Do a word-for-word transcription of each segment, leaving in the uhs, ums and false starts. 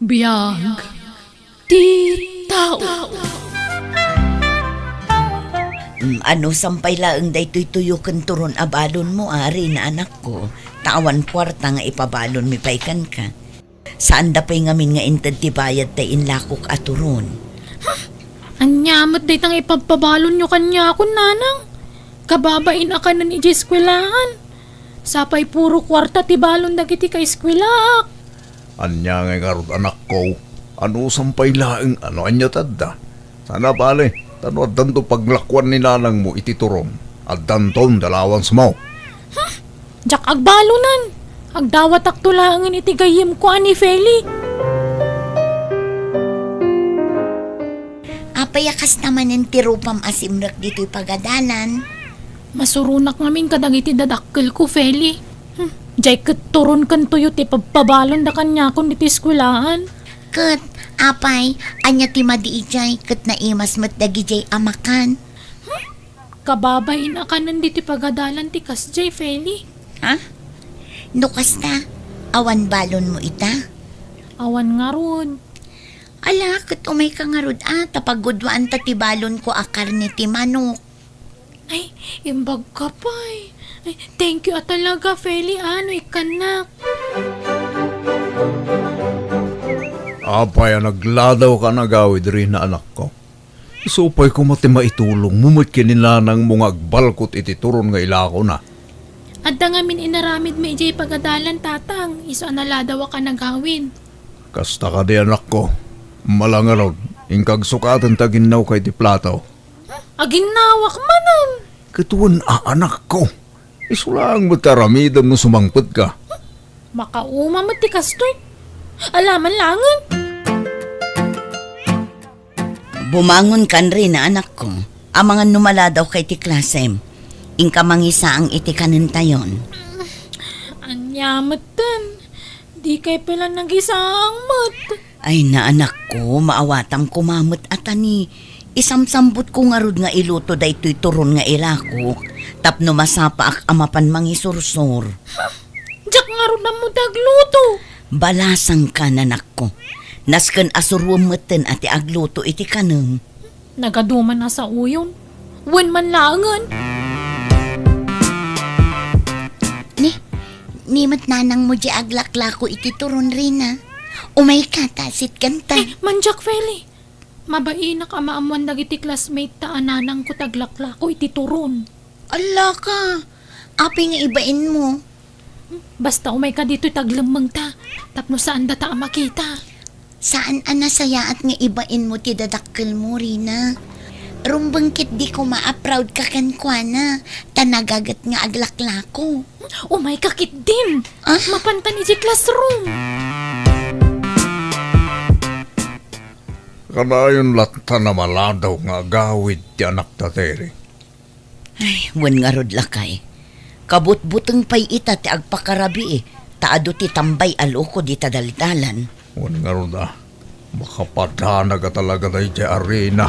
Biag ti tao. Mm, ano, sampay laeng daytoy tuyo ken turon a balonmo, Rina, anakko, ta awan kuarta nga ipabalonmi pay kenka. Saanda pay ngamin nga inted ti bayad tay inlakok a turon. Ania met dayta nga ipabpabalonyo kaniakon, nanang? Kababain a kanen idiay eskuelaan. Sapay puro kuarta ti balon dagiti kaeskuelaak. Ania ngay ngarud, anakko? Anusan pay laeng, ano ania ti adda? Saan a bale, ta no addanto paglakuan ni nanangmo iti turon, addanton dalawansmo. Huh? Diak agbalonan. Agdawatakto laengen iti gayyemko a ni Feli. Apay a kasta manen ti rupam a simrek ditoy pagadalan? Masuronak ngamin kadagiti dadakkelko, Feli. Hmm, diay ket turon ken tuyo ti pabpabalonda kaniakon ditoy eskuelaan. Ket, apay, ania ti madi idiay ket naimas met dagidiay a makan? Hmm? Kababain a kanen ditoy pagadalan ti kasdiay, Feli. Ha? No kasta, awan balonmo ita? Awan ngarud. Ala, ket umayka ngarud a, ta pagguduanta ti balonko a karne ti manok. Ay, imbagka pay. Ay, thank you a talaga, Feli, a, no ikkannak. Apay a nagladawka a nagawid, Rina, anakko? Isu pay koma ti maitulongmo met ken ni nanangmo nga agbalkot iti turon nga ilakona. Adda ngamin inaramidmi idiay pagadalan, tatang, isu a naladawak a nagawid. Kasta kadi, anakko? Ala ngarud, inka agsukaten ta aginnawka iti plato. Aginnawak manen? Ket wen a, anakko. Isu laeng met ti aramidem no sumangpetka. Makauma met ti kastoy. Ala man laengen. Bumangonkan, Rina, anakko. Amangan no maladawka iti klasem. Inka mangisaang iti kanentayon. Ania metten? Dikay pay la nagisaang met. Ay, anakko, maawatam koma met a ta ni isamsambutko ngarud nga iluto daytoy turon nga ilakok tapno masapaak a mapan mangisursor. Huh? Diak ngarud ammo ti agluto. Balasangkan, anakko. Nasken a suroem metten a ti agluto iti kanem. Nagaduman a saoyon. Wen man laengen. Ni, ni met nanangmo diay aglaklako iti turon, Rina. Umayka, ta asitkanta. Eh, mandiak, Feli. Mabainak a maammoan dagiti classmate ta a nanangko ti aglaklako iti turon. Allaka, apay nga ibainmo? Basta umayka ditoy ta aglemmengta, tapno saandata a makita. Saan a nasayaat nga ibainmo ti dadakkelmo, Rina. Rumbeng ketdi koma a proud ka kenkuana, ta nagaget nga aglaklako. Umayka ketdin. Ah? Mapantan idiay classroom. Kanayon latta a maladaw nga agawid ti anakta, Terry. Ay, wen ngarud, lakay. Kabutbuteng pay ita ti agpakarabii, ta adu ti tambay a loko dita daldalan. Wen ngarud a, makapadanag a talaga daydiay a Rina.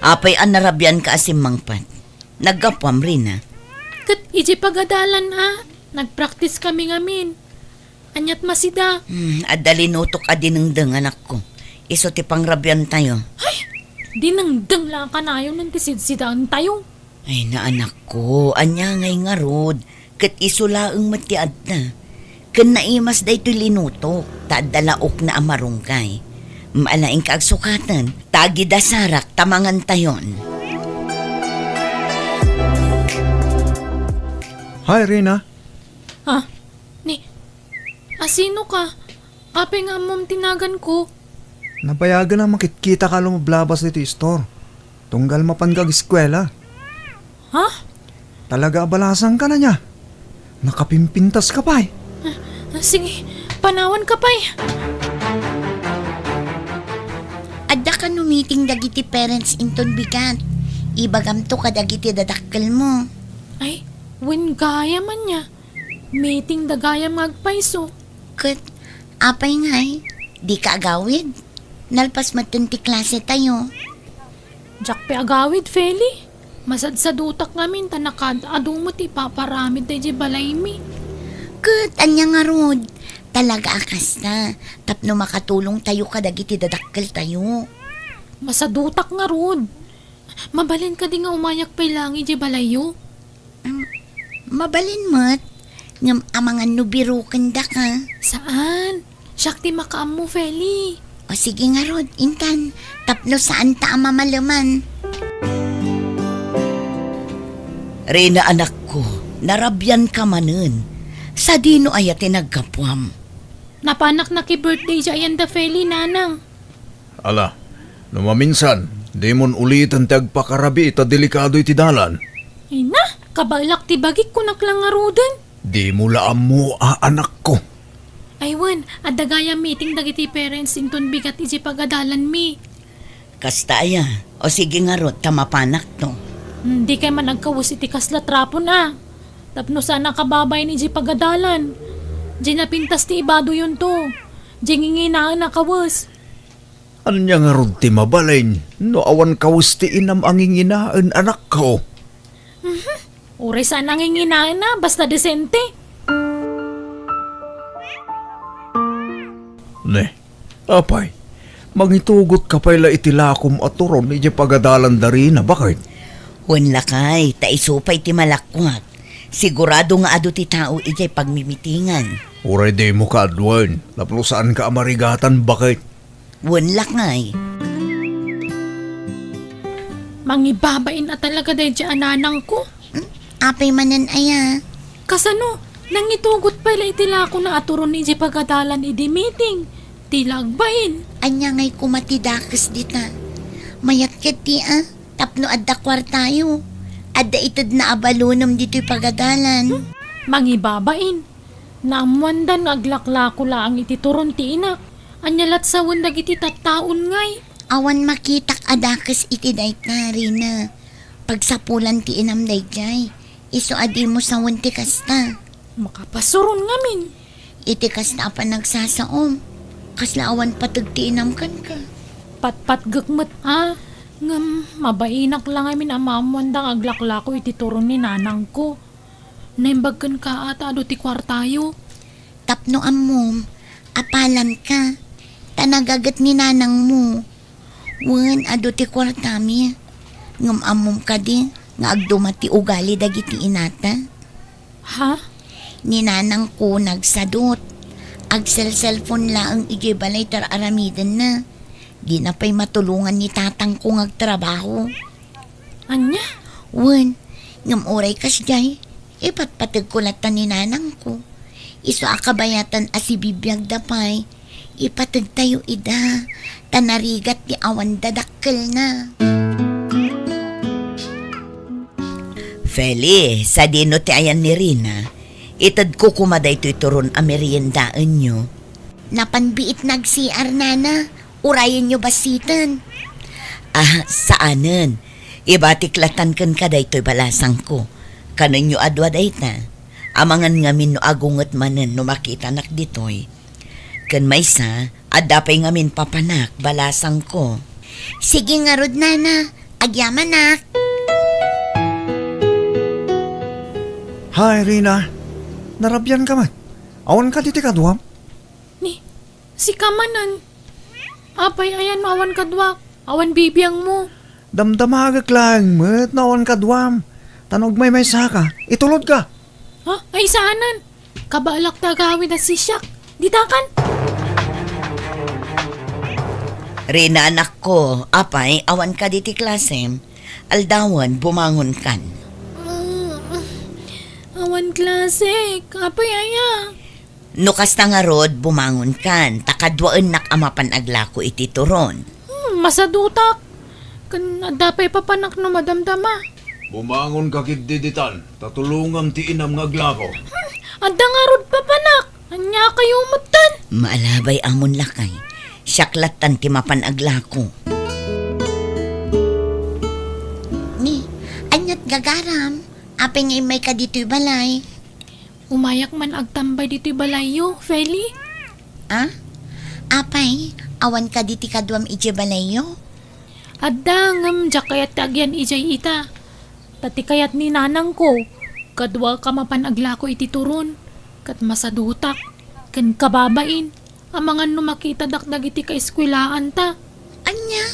Apay a narabianka a simmangpet? Naggapuam, Rina? Ket idiay pagadalan a, nagpraktiskami ngamin. Aniat masida? Hmm, adda linutok a dinengdeng, anakko. Isu ti pangrabiantayo. Ay! Dinengdeng la kanayon ti sidsidaentayo. Ay, anakko, ania ngay ngarud? Ket isu laeng met ti adda. Ken naimas daytoy linutok, ta adda laokna a marunggay. Ala, inka agsukaten, ta agidasarak ta mangantayon. Hi, Rina. Ah, ni, asino ka? Apay nga ammom ti naganko? Nabayagen a makitkitaka a lumablabas ditoy istor. Tunggal mapanka ageskuela. Ha? Talaga a balasangkan ania? Nakapimpintaska pay. Ah, sige, panawanka pay. Adda kano meeting dagiti parents inton bigat. Ibagamto kadagiti dadakkelmo. Ay, wen gayam ania. Meeting da gayam nga agpayso. Ket, apay ngay, dika agawid? Nalpas metten ti klasetayo. Diak pay agawid, Feli. Masadsadutak ngamin ta nakaad-adu met ti ipaparamid daydiay balaymi. Ket, ania ngarud? Talaga a kasta, tapno makatulongtayo kadagiti dadakkeltayo. Masadutak ngarud. Mabalin kadi nga umayak pay laeng idiay balayyo? Mm, mabalin met, ngem amangan no birokendaka. Saan? Siak ti makaammo, Feli. O sige ngarud, intan, tapno saanta a mamaleman. Rina, anakko, narabianka manen. Sadino aya ti naggapuam? Napanak naki-birthday idiay ayanda, Feli, nanang. Ala, no maminsan, dimon uliten ti agpakarabii ta delikado iti dalan. Ay na, kabaelak ti bagik, kunak la ngaruden. Dimo la ammo a anakko. Ay wen, adda gayam meeting dagiti parents inton bigat idiay pagadalanmi. Kasta aya? O sige ngarud, ta mapanakto. Hmm, dikay man agkawes iti kasla trapon a. Tapno saan a kababain idiay pagadalan. Diay napintas ti ibadoyonto. Diay nginginaen a kawes. Ania ngarud ti mabalin no awan kawes ti inam a nginginaen, anakko? Mhm. Uray saan a nginginaen a, basta desente. Ne, apay, mangitugotka pay la iti lakom a turon idiay pagadalan da Rina, baket? Wen lakay, ta isu pay ti malakuak. Sigurado nga adu ti tao idiay pagmimitingan. Uray dimo kaaduen, tapno saanka a marigatan, baket? Wen lakay. Mangibabain a talaga daydiay a nanangko. Hmm? Apay manen aya? Kasano? Nangitugot pay la iti lakona a turon idiay pagadalan idi meeting. Ti la agbain. Ania ngay koma ti dakes dita? Mayat ketdi a, tapno adda kuartayo. Adda itedna a balonem ditoy pagadalan. Hmm? Mangibabain. Naammoanda nga aglaklako laeng iti turon ti inak. Ania lat sawen dagiti tattaon ngay? Awan makitak a dakes iti dayta, Rina. Pagsapulan ti inam daydiay. Isu a dimo sawen ti kasta. Makapasuron ngamin. Iti kasta a panagsasaom, kasla awan pateg ti inam kenka. Patpatgek met a, ngem mabainak la ngamin a maammoanda nga aglaklako iti turon ni nanangko. Naimbag kenka a ta adu ti kuartayo. Tapno ammom, apalanka, ta nagaget ni nanangmo. Wen, adu ti kuartami. Ngem ammom kadi nga agduma ti ugali dagiti inata? Ha? Ni nanangko nagsadut. Agselselpon laeng idiay balay ti ar-aramidenna. Dina pay matulongan ni tatangko nga agtrabaho. Ania? Wen, ngem uray kasdiay, ipatpategko latta ni nanangko. Isu a kabayatan a sibibiagda pay, ipategtayo ida, ta narigat ti awan dadakkelna. Feli, sadino ti ayan ni Rina? Itedko koma daytoy turon a meriendaenyo. Napan biit nag-C R, nana. Urayenyo bassiten. Ah, saanen. Ibatik latan kenka daytoy balasangko. Kanenyo a dua dayta. Amangan ngamin no agunget manen no makitanak ditoy. Ken maysa, adda pay ngamin papanak, balasangko. Sige ngarud, nana. Agyamanak. Hi, Rina. Narabianka met. Awan kadi ti kaduam? Ni, sika manen. Apay, ayan no awan kaduak? Awan bibiangmo? Damdamagek laeng met no awan kaduam. Ta no agmaymaysaka, itulodka. Ha? Ay, saanen? Kabaelak ti agawid a sisiak. Ditakan? Rina, anakko, apay, awan kadi ti klasem? Aldawen, bumangonkan. Mm, awan klasek. Apay, aya? No kasta ngarud, bumangonkan, ta kaduaennak a mapan aglako iti turon. Hmm, masadutak. Ken adda pay papanak no madamdama. Bumangonka ketdi ditan, ta tulongam ti inam nga aglako. Hmm, adda ngarud papanak. Ania kayo metten? Maalabay amon lakay. Siak lattan ti mapan aglako. Ni, aniat gagaram? Apay nga immayka ditoy balay? Umayak man agtambay ditoy balayyo, Feli. Ah? Apay, awan kadi ti kaduam idiay balayyo? Adda, ngem diak kayat ti agyan idiay ita. Ta ti kayat ni nanangko, kaduak a mapan aglako iti turon, ket masadutak. ken kababain, amangan no makitadak dagiti kaeskuelaanta. Ania?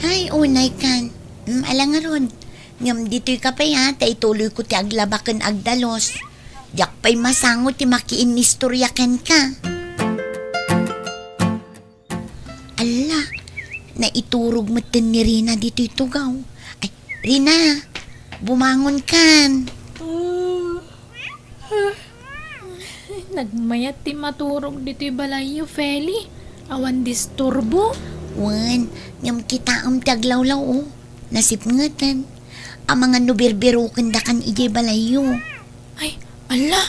Ay, unay kan. Mm, ala ngarud. Ngem ditoy ka pay, a, ta ituloyko ti aglaba ken agdalus. Diak pay masango ti makiinnistoria kenka. Alla, naiturog metten ni Rina ditoy tugaw. Ay, Rina, bumangon kan. Nagmayat ti maturog ditoy balayyo, Feli. Awan disturbo. Wen, ngem kitaem ti aglawlaw, o. Nasipngeten. Amangan no birbirukendakan idiay balayyo. Ay, alla!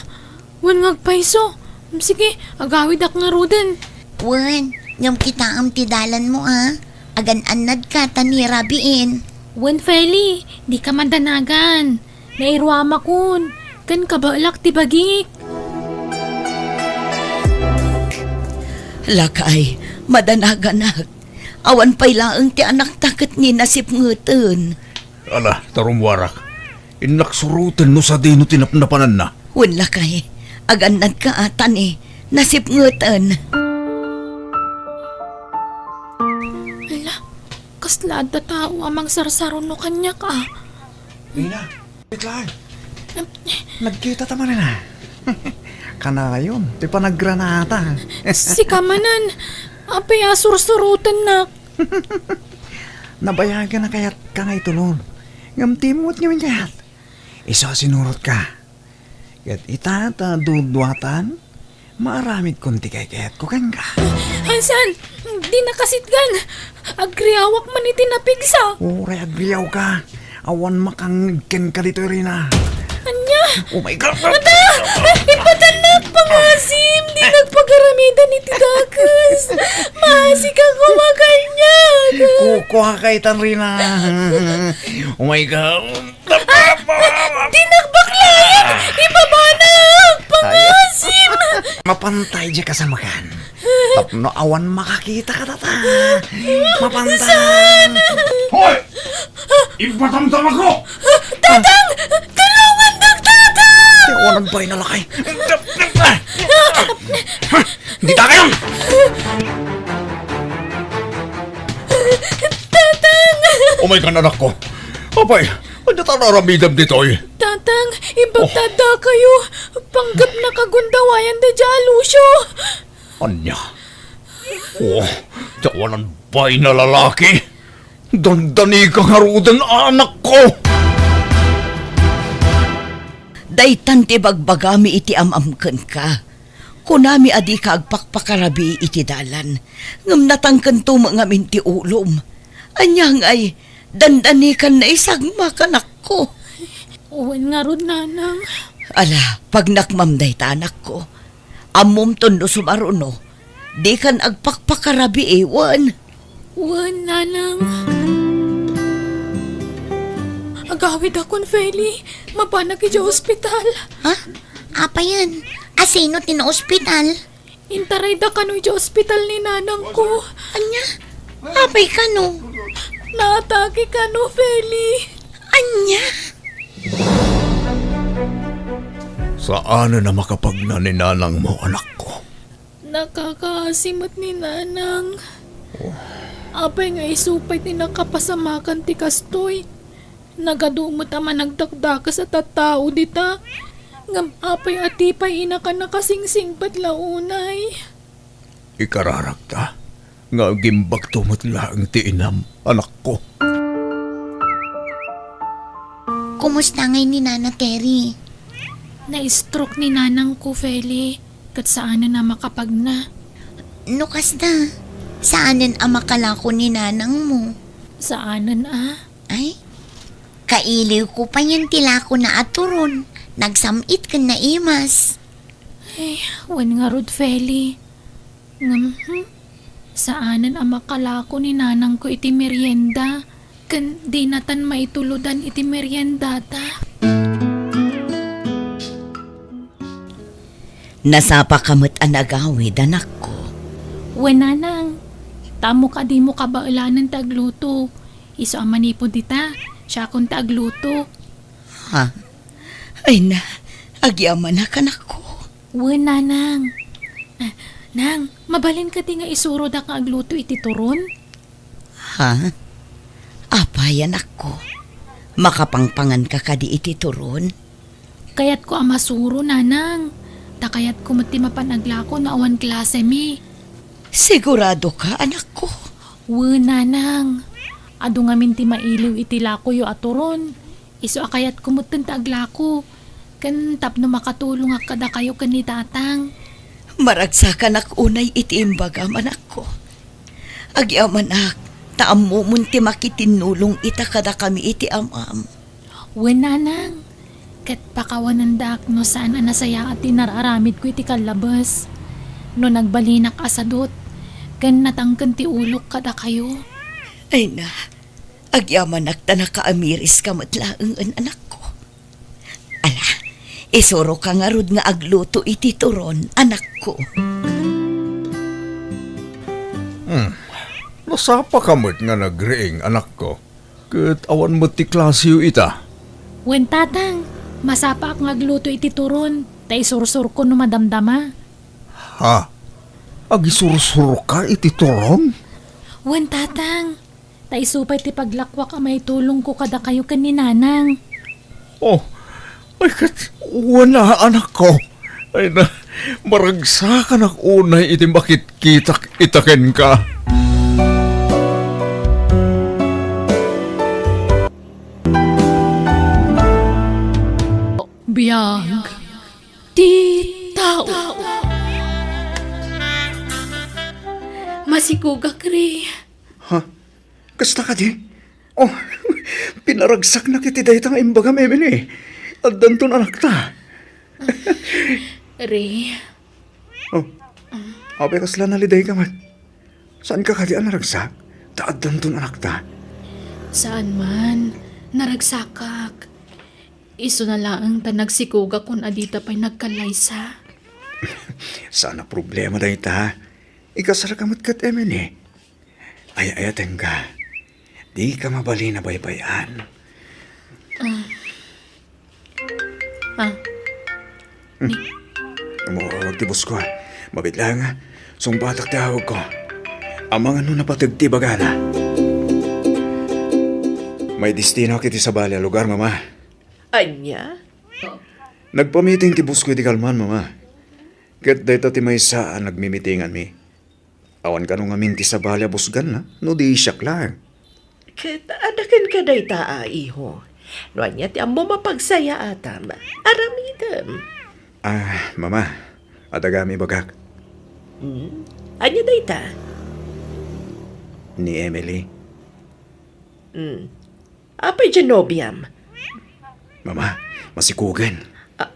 Wen nga agpayso. Sige, agawidak ngaruden. Wen, ngem kitaem ti dalanmo, a. Agan-annadka ta ni rabiin. Wen, Feli, dika madanagan. Nairuamakon, ken kabaelak ti bagik. Lakay, madanaganak. Awan pay laeng ti anakta ket ni nasipngeten. Ala, ta rummuarak. Innak suroten no sadino ti napnapananna. Wen lakay, agannadka a ta ni nasipngeten. Ala, kasla adda tao a mangsarsaruno kaniak a. Rina, wait lang. Nagkita ta manen a. Kanayon, ti panagranata. Sika manen, apay a sursurotennak? Nabayagan a kayatka nga itulon. Ngem ti met ngamin kayat. Isu a sinurotka. Ket ita ta duduatan, maaramidkon ti kaykayatko kenka. Hansan, dina kasitgan. Agriawak man iti napigsa. Uray agriawka. Awan makangngeg kenka ditoy, Rina. Ania? Oh my God! Ada! Ipatannak, pangasim! Di nagpagaramidan iti dakes! Maasika koma kaniak! Kukuha kay tan, Rina. Oh my God! Ah! Di nagbaklayan! Ibabanak! Pangasim! Mapantay diay kasamakan. Tapno awan makakita kadata. Mapantay. Hoy! Ipatamtamakko! Tatang! Tulungan, Tatang! Ti awanan bay na lakay. Dita kayon! Tatang! Umay kan, anakko. Apay, ania ta aramidem ditoy? Tatang, imbag ta addakayo, panggep nakagundawayan da dia a Lucio. Ania? Oh, ti awanan bay na lalaki. Dandanika ngaruden, anakko. Daytan ti bagbagami iti am-am kenka. Kunami a dika agpakpakarabii iti dalan, ngem natangkento met ngamin ti ulom. Ania ngay, dandanikan naisagmak, anakko. Wen ngarud, nanang. Ala, pagnakmam dayta, anakko. Ammomton no sumaruno, dikan agpakpakarabii, wen? Wen, nanang. Agawidakon, Feli. Mapanak idiay ospital. Ha? Apayen? A sino ti naospital? Intarayda kano idiay ospital ni nanangko. Ania? Apay kano? Naatake kano, Feli. Ania? Saanen a makapagna ni nanangmo, anakko. Nakakaasi met ni nanang. Oh. Apay nga isu pay ti nakapasamakan ti kastoy? Nagadu met a managdakdakes a tattao dita. Ngem apay a ti pay innak a nakasingsingpet la unay? Ikararakta nga agimbagto met laeng ti inam, anakko. Kumusta ngay ni Nana Terry? Na-stroke ni nanangko, Feli, ket saanen a makapagna. No kasta, saanen a makalako ni nanangmo? Saanen a? Ay, kailiwko payen ti lakona a turon, nagsam-it ken naimas. Ay, wen ngarud, Feli. Ngem, hmm, saanen a makalako ni nanangko iti merienda, ken dinatan maitulodan iti meriendata. Nasapaka met a nagawid, anakko. Wen, nanang, ta ammok a dimo kabaelanen ti agluto. Isu a manipud dita, siakon ti agluto. Ha? Ay na, agyamanak, anakko. Wen, nanang. Nang, mabalin kadi nga isurodak nga agluto iti turon? Ha? Apay, anakko? Makapangpangan ka kadi iti turon? Kayatko a masuro, nanang. Ta kayatko met ti mapan aglako no awan klasemi. Sigurado ka, anakko? Wen, nanang. Adu ngamin ti mailiw iti lakoyo a turon. Isu a kayatko metten ti aglako, ken tapno makatulongak kadakayo ken ni Tatang. Maragsakanak unay iti imbagam, anakko. Agyamanak, ta ammomon ti makitinnulong ita kadakami iti amam. Wen, nanang. Ket pakawanendak no saan a nasayaat ti nararamidko iti kallabes. No nagbalinak a sadut, ken natangken ti ulok kadakayo. Ay na, agyamanak ta nakaamiriska met laengen, anakko. Ala, isuroka ngarud nga agluto iti turon, anakko. Hmm. Nasapaka met nga nagriing, anakko. Ket awan met ti klaseyo ita. Wen, Tatang, masapaak nga agluto iti turon, ta isursurko no madamdama. Ha? Agisursurka iti turon? Wen, Tatang. Ta isu pay ti paglakwak a maitulongko kadakayo ken ni Nanang. Oh, ay ket, wen a, anakko. Ay na, maragsakanak unay iti makitkitak ita kenka. Biag ti tao. Masikogak, Ri. Ha? Kasta kadi? Oh, pinaragsaknak iti dayta nga imbagam, Emily. Addanton anakta. Ri. Oh, apay kasla nalidayka met? Saanka kadi a naragsak? Ta addanton anakta. Saan man. Naragsakak. Isuna laeng ta nagsikogak kun adita pay nagkallaysa. Saan a problema dayta. Ikasarka met ket Emily. Ay-ayatenka. Dika mabalin a baybay-an. Ah. Ah. Hmm. Umawag ti boss ko, ah. Mabiit laeng, ah. Sungbatak ti awagko. Amangan no napateg ti ibagana. May destinoak iti sabali a lugar, Mama. Ania? Nagpamiting ti boss ko iti kalman, Mama. Ket dayta ti maysa a nagmimitinganmi. Awan kano ngamin ti sabali a busganna, no di siak laeng. Ket adda kenka dayta a iho. No ania ti ammom a pagsayaatam, aramidem. Ah, Mama, adda gayam ibagak. Hmm? Ania dayta? Ni Emily. Hmm. Apay diay nobiam? Mama, masikogen. Ah,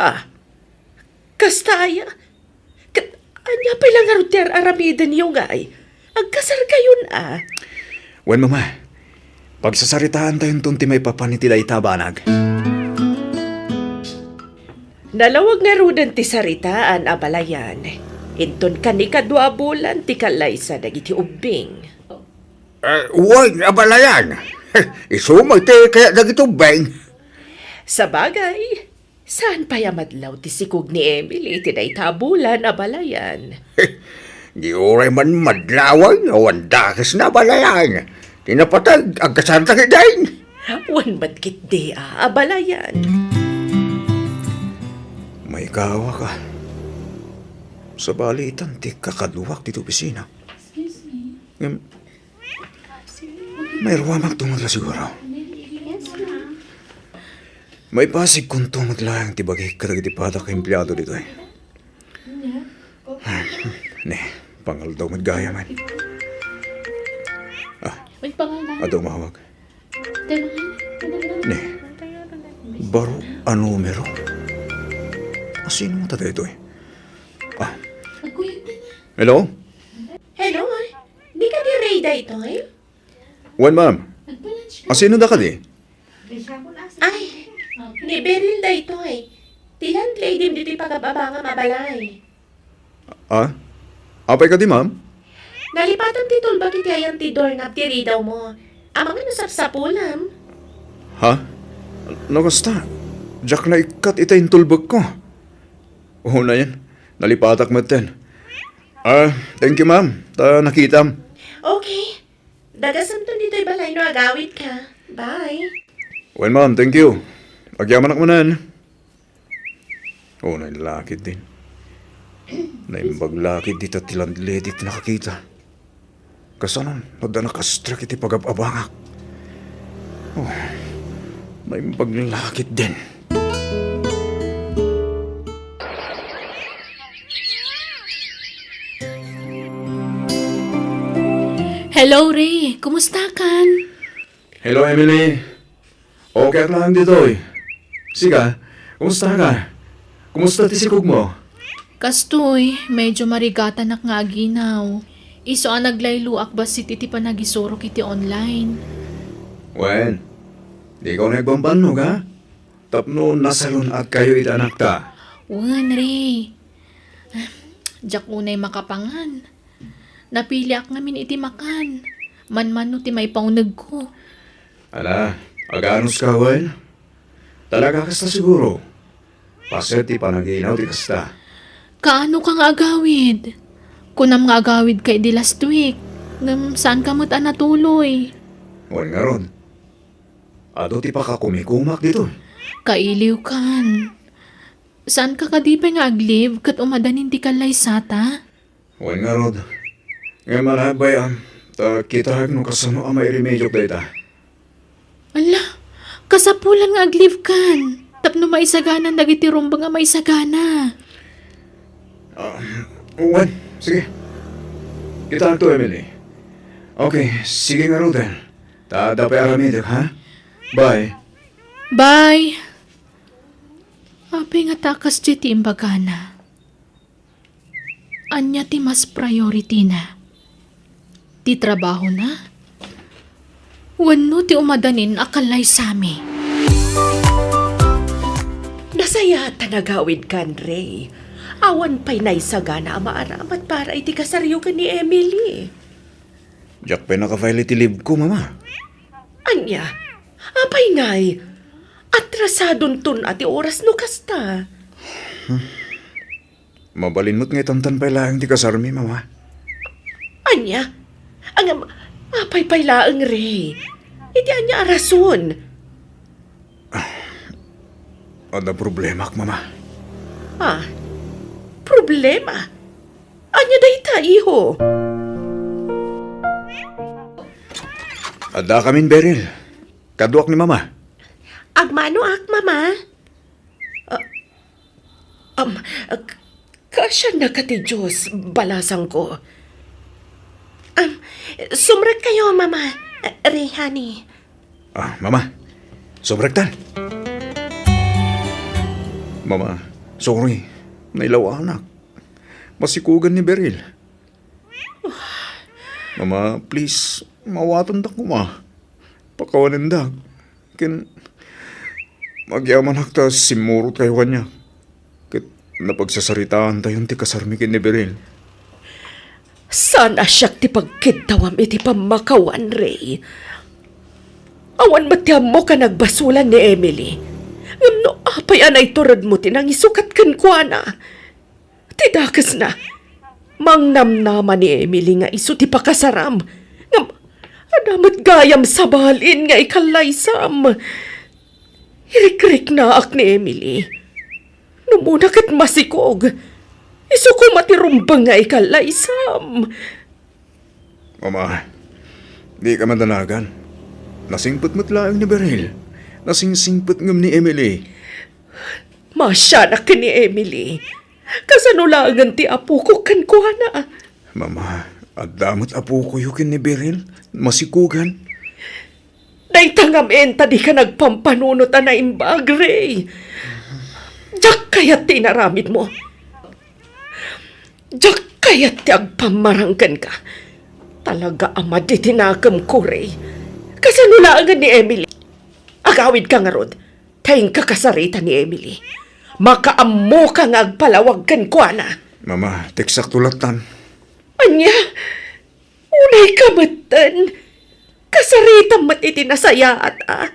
ah. Kasta aya? Ket ania pay la ngarud ti ar-aramidenyo ngay? Agkasarkayon a. Wen, Mama. Pagsasaritaantayonton ti maipapan iti dayta a banag. Nalawag ngaruden ti saritaan, abalayan. Inton kanikadua a bulan ti kallaysa dagiti ubbing. Eh, wen, abalayan. Isu met ti kayat dagiti ubbing. Sabagay, saan pay a madlaw ti sikog ni Emily iti dayta a bulan, abalayan? Di uray man madlawen, awan dakesna, abalayan. Ti napateg, agkasarta ketdin. Wen met ketdi a, abalayan. Maikawak a. Sabali itan ti kakaduak ditoy opisina. Ngem, mairuamak tumagla siguro. Maipasigkonto met laeng ti bagik kadagiti padak a empleado ditoy. Ne, pangaldaw met gayam. Ah, adda umawag. Ne, baro a numero. Asino man ta daytoy? Ah. Hello? Hello, di kadi Ray daytoy? Wen, ma'am. Asino da kadi? Ay, ni Beryl daytoy. Ti landlady ditoy pagababangam a balay. Ah? Apay kadi, ma'am? Nalipatan ti tulbak iti ayan ti doorknob ti ridawmo. Amangan no sapsapulem. Ha? No kasta, diak naikkat ita intulbekko. Unayen, Nalipatak metten. Ah, thank you, ma'am, ta nakitam. Okay. Dagasemton ditoy balay no agawidka. Bye. Well, ma'am, thank you. Agyamanak manen. Oh, nailakid din. Naimbag lakid dita ti landlady ti nakakita. Kasano no adda nakastrek iti pagab-abangak? Oh, naimbag lakid din. Hello, Ray. Kumusta kan? Hello, Emily. Okay ak laeng ditoy. Sika, kumusta ka? Kumusta ti sikogmo? Kastoy, medyo marigatanak nga aginaw. Isu a naglayloak bassit iti panagisurok iti online. Wen, dika unay agbambannog, ha? Tapno nasalun-atkayo iti anakta. Wen, Ray. Diak unay makapangan. Napiliak ngamin iti makan. Manmano ti maipaunegko. Ala, aganuska, wen? Talaga kasta siguro? Paset ti panaginaw ti kasta. Kaano ka nga agawid? Kunam nga agawid ka idi last week. Ngem saan ka met a natuloy. Wen ngarud. Adu ti pakakumikumak ditoy. Kailiw kan. Saan ka kadi pay nga ag-leave ket umadanin ti kallaysata? Wen ngarud. Ngem ala, bay-am, ta kitaek no kasano a mairemediok dayta. Ala, kasapulan nga ag-leave kan. Tapno maisaganan dagiti rumbeng a maisagana. Ah, wen, sige. Kitaekto, Emily. Okay, sige ngaruden. Ta adda pay aramidek, ha? Bye. Bye. Apay ngata a kasdiay ti imbagana? Ania ti mas priority-na? Ti trabahona? Wenno ti umadanin a kallaysami? Nasayaat ta nagawidkan, Ray. Awan pay naisagana a maaramat para iti kasaryo ken ni Emily. Diak pay naka-file iti leave ko, Mama. Ania? Apay ngay? Atrasadonton a ti oras no kasta. Mabalin met nga itantan pay laeng ti kasarmi, Mama. Ania? Ngem, apay pay laeng, Ray? Iti ania a rason? Adda problemaak, Mama. Ah, problema? Ania dayta, iho? Addakamin, Beryl. Kaduak ni Mama. Agmanoak, Mama. Ah, um, ah, k-, kaasiannaka ti Dios, balasangko. Um, sumrekkayo, Mama. Ah, Ray, honey. Ah, Mama. Sumrektan. Mama, sorry. Nailawanak. Masikugan ni Beryl. Mama, please, mawatandak koma. Pakawanendak. Ken, agyamanak ta simmurotkayo kaniak. Ket napagsasaritaantayon ti kasarmi ken ni Beryl. Saan a siak ti pagkiddawam iti pammakawan, Ray. Awan met ti ammok a nagbasolan ni Emily. Ngem no apay a naituredmo ti nangisukat kenkuana? Ti dakesna, mangnamnama ni Emily nga isu ti pakasaram. Ngem, adda met gayam sabalin nga ikallaysam. Irikriknaak ni Emily. Numona ket masikog, isu koma ti rumbeng nga ikallaysam. Mama, dika madanagan. Nasingpet met laeng ni Beryl. Nasingsingpet ngem ni Emily. Maasianak ken ni Emily. Kasano laengen ti apoko kenkuana? Mama, adda met apokoyo ken ni Beryl. Masikugan. Dayta ngamin ta dika nagpampanunot a naimbag, Ray. Diak kayat ti inaramidmo. Diak kayat ti agpammarang kenka. Talaga a madi ti nakemko, Ray. Kasano laengen ni Emily? Agawidka ngarud. Ta inka kasarita ni Emily. Makaammoka nga agpalawag kenkuana. Mama, tekstakto lattan. Ania? Unayka metten. Kasaritam met iti nasayaat a.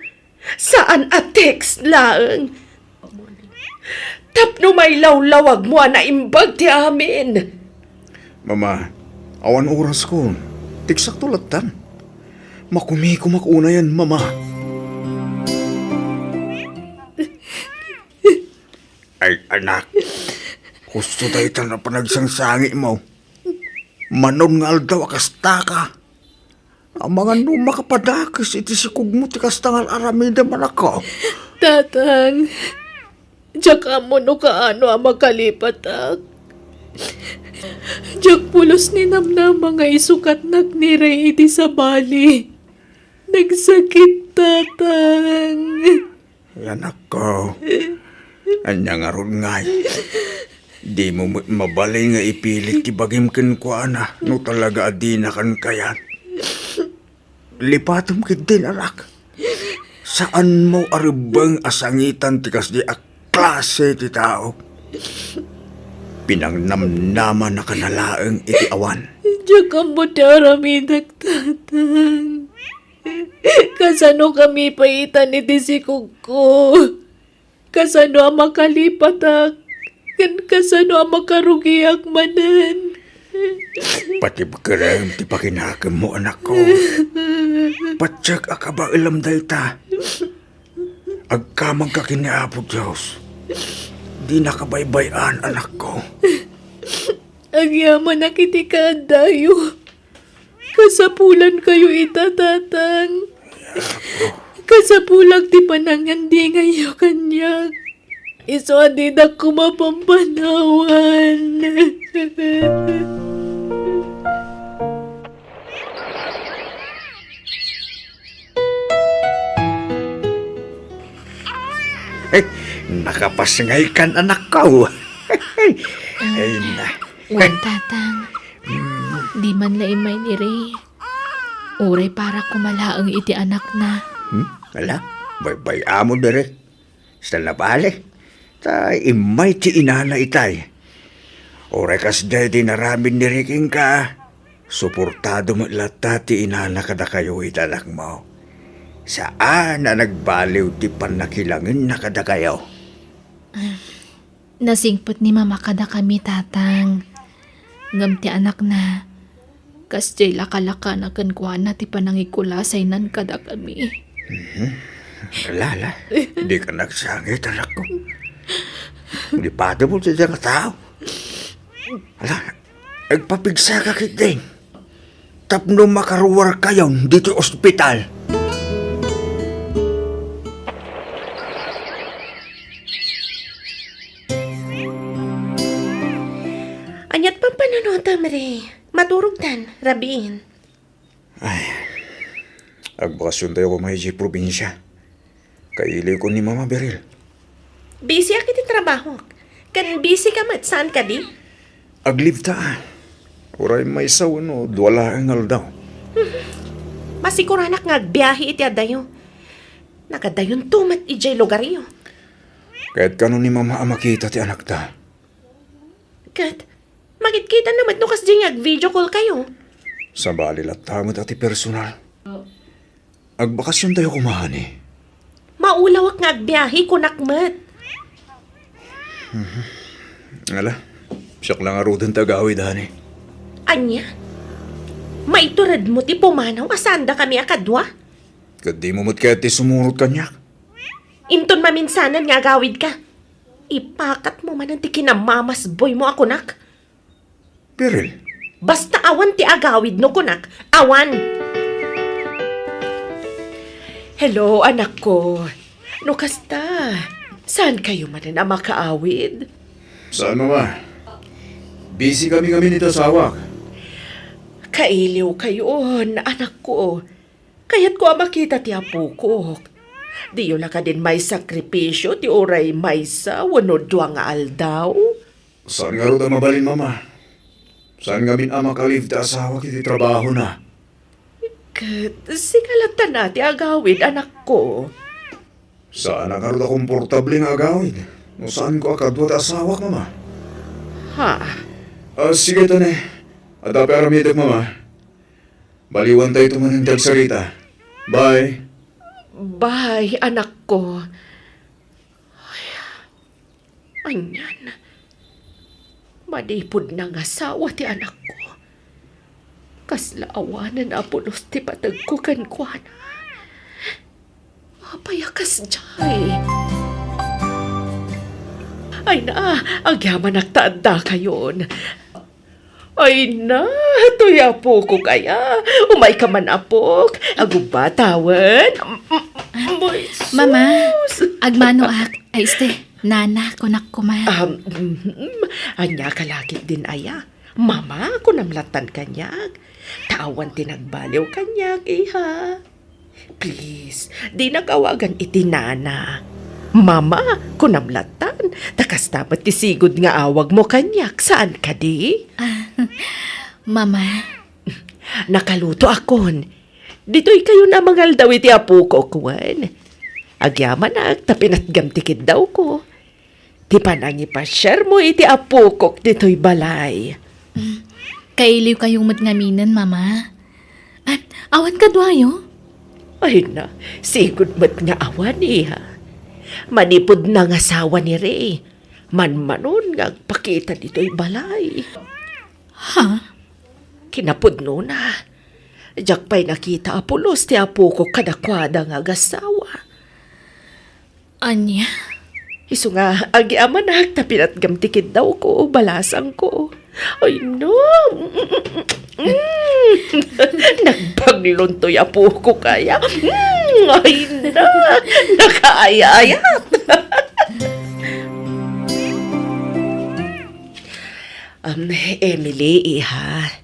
Saan a text laeng. Tapno mailawlawagmo a naimbag ti amin. Mama, awan orasko. Tiksakto lattan. Makumikomak unayen, Mama. Ay, anak. Husto dayta a panagsangsangitmo. Manon nga aldaw a kastaka. Amangan no makapadakes iti sikogmo ti kasta nga ar-aramidem, anakko. Tatang, diak ammo no kaano a makalipatak. Diak pulos ninamnama nga isukatnak ni Ray iti sabali. Nagsakit, Tatang. Ay, anakko, ania ngarud ngay? Dimo met mabalin nga ipilit ti bagim kenkuana no talaga a dinakan kayat. Lipatem ketdin, anak. Saanmo a rebbeng a sangitan ti kasdi a klase ti tao. Pinangnamnamanaka na laeng iti awan. Diak ammo ti aramidek, Tatang. Kasano kami paitan iti sikogko? Kasano a makalipatak? Ken kasano a makarugiak manen? Patibkerem ti pakinakemmo, anakko. Patiek a kabaelam dayta. Agkamangka ken ni Apo Dios. Dinaka baybay-an, anakko. Agyamanak iti kaaddayo. Kasapulankayo ita, Tatang. Kasapulak ti panangandingayyo kaniak. Isu a didak koma pampanawan. Eh, nakapasngaykan, anakko. Ay na. Wen, Tatang. Di man la immay ni Ray. Uray para koma laeng iti anakna. Hmm? Ala, baybay-am diri. Sa nabali, ta immay ti inana itay. Uray kasdiay ti inaramid ni Ray kenka, suportado met latta ti inana kadakayo iti anakmo. Saan a nagbaliw ti pannakilangenna kadakayo. Nasingpet ni Mama kadakami, Tatang. Ngem ti anakna, kasdiay lakalakana kenkuana ti panangikulasaynan kadakami. Mhm. Ala, ala. Dika nagsangit, anakko. Di patibol ti dayta nga tao. Ala, agpapigsaka ketdin tapno makaruarkayon ditoy ospital. Aniat pampanunotam, Ray? Maturogtan, rabiin. Ay, agbakasiontayo koma idiay probinsia. Kailiwko ni Mama, Beryl. Busyak iti trabahok. Ken busy ka met, saan kadi? Ag-leave ta. Uray maysa wenno dua laeng nga aldaw. Masikuranak nga agbiahe iti adayo. Nagadayonto met idiay lugaryo. Ket kano ni Mama a makita ti anakta? Ket makitkita na met no kasdi nga ag-video call kayo. Sabali latta met a ti personal. Agbakasiontayo koma, honey. Maulawak nga agbiahe, kunak met. Mhm. Ala, siak la ngaruden ti agawid, honey. Ania? Maituredmo ti pumanaw a saandakami a kadua? Ket dimo met kayat ti sumurot kaniak? Inton maminsanan nga agawidka, ipakatmo manen ti kinamamasboymo a kunak. Beryl. Basta awan ti agawid no kunak, awan. Hello, anakko. No kasta, saan kayo manen a makaawid? Saan, Mama? Busy kami ngamin iti asawak. Kailiw kayon, anakko. Kayatko a makita ti apokok. Diyo la kadin maisakripisio ti uray maysa wenno dua nga aldaw? Saan ngarud a mabalin, Mama. Saan ngamin a makalive ti asawak iti trabahona. Ket sika latta ti agawid, anakko. Saan a ngarud a komportable nga agawid no saanko a kadua ti asawak, Mama. Ha? Ah, sige, ta ne. Adda pay aramidek, Mama. Baliwantayto manen ti agsarita. Bye. Bye, anakko. Anian? Manipud nangasawa ti anakko, kasla awanen a pulos ti pategko kenkuana. Apay a kasdiay? Ay na, agyamanak ta addakayon. Ay na, toy apokok aya. Umayka man, apok. Agubba tawen. Mm, mm, Mama, sus. Agmanoak. Ay, este, nana, kunak koma. Um, mhm. Ania ka la ketdin aya? Mama, kunam lattan kaniak. Ta awan ti nagbaliw kaniak, iha. Please, dinak awagan iti nana. Mama, kunam lattan, ta kasta met ti sigud nga awagmo kaniak, saan kadi? Ah, Mama. Nakalutoakon. Ditoykayon a mangaldaw iti apokok wen. Agyamanak ta pinatgam ti kiddawko. Ti panangipasiarmo iti apokok ditoy balay. Mm. Kailiwkayo met ngaminen, Mama. Ah, awan kaduayo? Ay na, sigud met nga awan, iha. Manipud nangasawa ni Ray, manmanon nga agpakita ditoy balay. Ha? Kinapudnona, diak pay nakita a pulos ti apokok kadakuada nga agasawa. Ania? Isu nga, agyamanak ta pinatgam ti kiddawko, balasangko. Ay na. Mm. Nagbaglon toy apokok aya. Mm, ay na. Nakaayayat. Um, Emily, iha.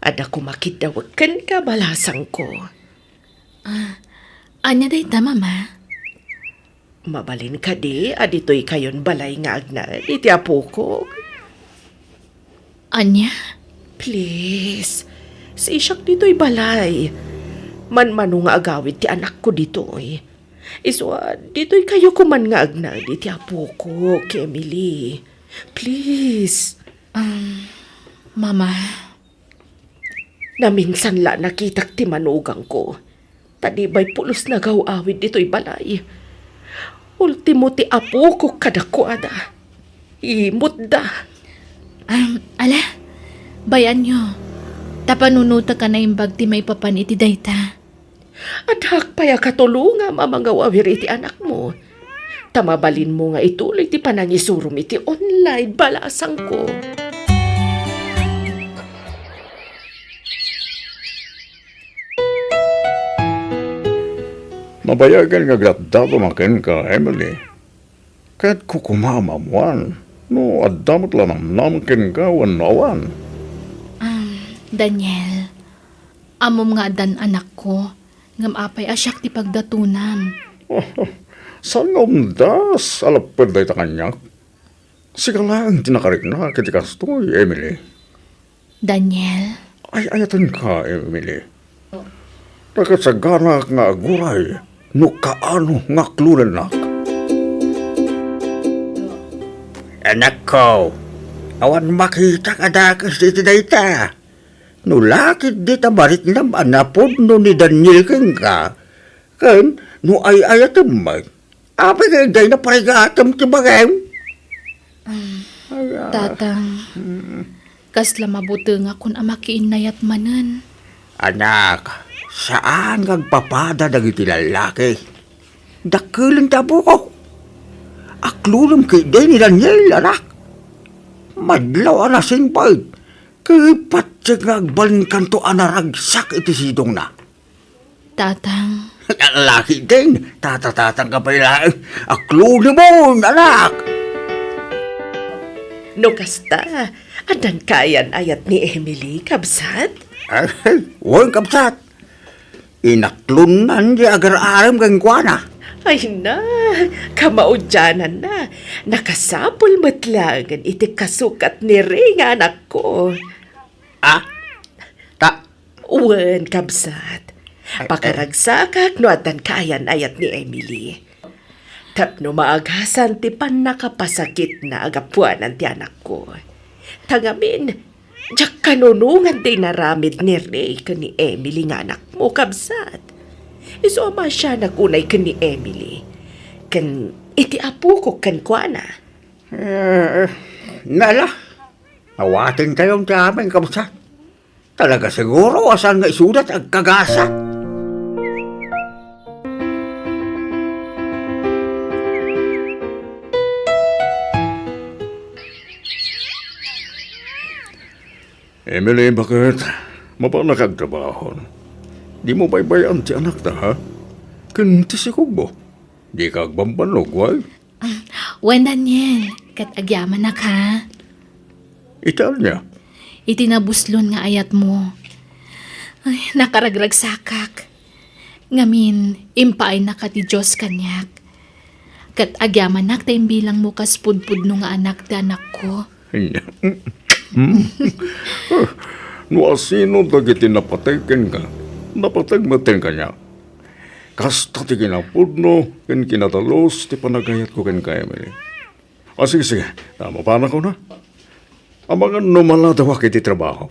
Adda koma kiddawek kenka, balasangko. Ah, ania dayta, Mama? Mabalin kadi a ditoykayon balay nga agnaed iti apokok? Ania? Please, sisiak ditoy balay. Manmano nga agawid ti anakko ditoy. Isu a, ditoykayo koman nga agnaed iti apokok, Emily. Please. Um, Mama. Naminsan la nakitak ti manugangko, ta di bay pulos nagaw-awid ditoy balay. Ultimo ti apokok kadakuada. Imutda. Um, ala, bay-anyo. Ta panunotek a naimbag ti maipapan iti dayta. Addaak pay a katulongam a mangaw-awir iti anakmo. Ta mabalinmo nga ituloy ti panangisurom iti online, balasangko. Nabayagen nga agdatdaton kenka, Emily. Ket kukumaam a ammoan no adda met la namnam kenka wenno awan. Ah, Daniel, ammom nga addan anakko, ngem apay a siak ti pagdatonam? Saan nga umdas a lapped dayta kaniak? Sika laeng ti nakariknak iti kastoy, Emily. Daniel? Ay-ayatenka, Emily. Nakasaganak nga aguray no kaano nga aklonennak. Anakko, awan makitak a dakes iti dayta. No la ketdi ta mariknam a napudno ni Daniel kenka, ken no ay-ayatem met, apay nga dayta parigatem ti bagim? Ay, ah. Tatang, mm. Kasla mabutengakon a makiinnayat manen. Anak, saan nga agpapada dagiti lallaki. Dakkelem ti apok. Aklonem ketdi ni Daniel, anak. Madlaw a nasingpet. Ket patse nga agbalinkanto a naragsak iti sidongna. Tatang. Laki din, tatatatang ka pay laeng. Aklonemon, anak! No kasta, addan kaayan-ayat ni Emily, kabsat? Ay, wen, kabsat. Inaklonnan ti agar-arem kenkuana. Ay na, kamaudiananna. Nakasapul met laengen iti kasukat ni Ray nga anakko. Ah? Ta- Wen, kabsat. Ay, ay. Pakaragsakak no addan kaayan-ayat ni Emily. Tapno maagasan ti pannakapasakitna a gapuanan ti anakko. Ta ngamin, diak kanunongan ti inaramid ni Ray ken ni Emily nga anakmo, kabsat. Isu a maasianak unay ken ni Emily. Ken iti apokok kenkuana. Eh, nala, awaten tayo ti amin, kabsat. Talaga siguro, asan nga isuda ti agkagasa? Emily, baket? Mapannak agtrabaho. Dimo baybay-an ti anakta, ha? Ken ti sikogmo. Dika agbambannog, way? Wen, Daniel, ket agyamanak, ha? Iti ania? Iti nabuslon nga ayatmo. Ay, nakaragragsakak. Ngamin, impaaynaka ti Dios kaniak. Ket agyamanak ta imbilangmo kas pudpudno nga anak ti anakko. Hmm? No asino dagiti napateg kenka, napateg met kaniak. Kasta ti kinapudno ken kinadalus ti panagayatko kenka, Emily. A, sige, sige. Tama pa na ko na. Amangan no maladawak iti trabaho.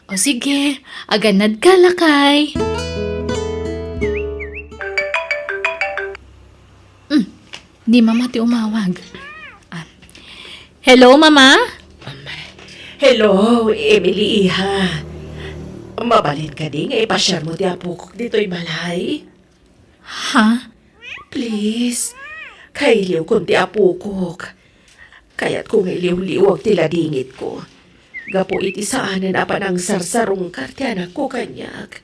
O sige, aganadka, lakay. Mm, ni Mama ti umawag. Ah. Hello, Mama? Hello, Emily, iha. Mabalin kadi nga ipasiarmo ti apokok ditoy balay? Ha? Please, kailiwkon ti apokok. Kayatko nga iliwliwag ti ladingitko. Gapu iti saanen a panangsarsarungkar ti anakko kaniak.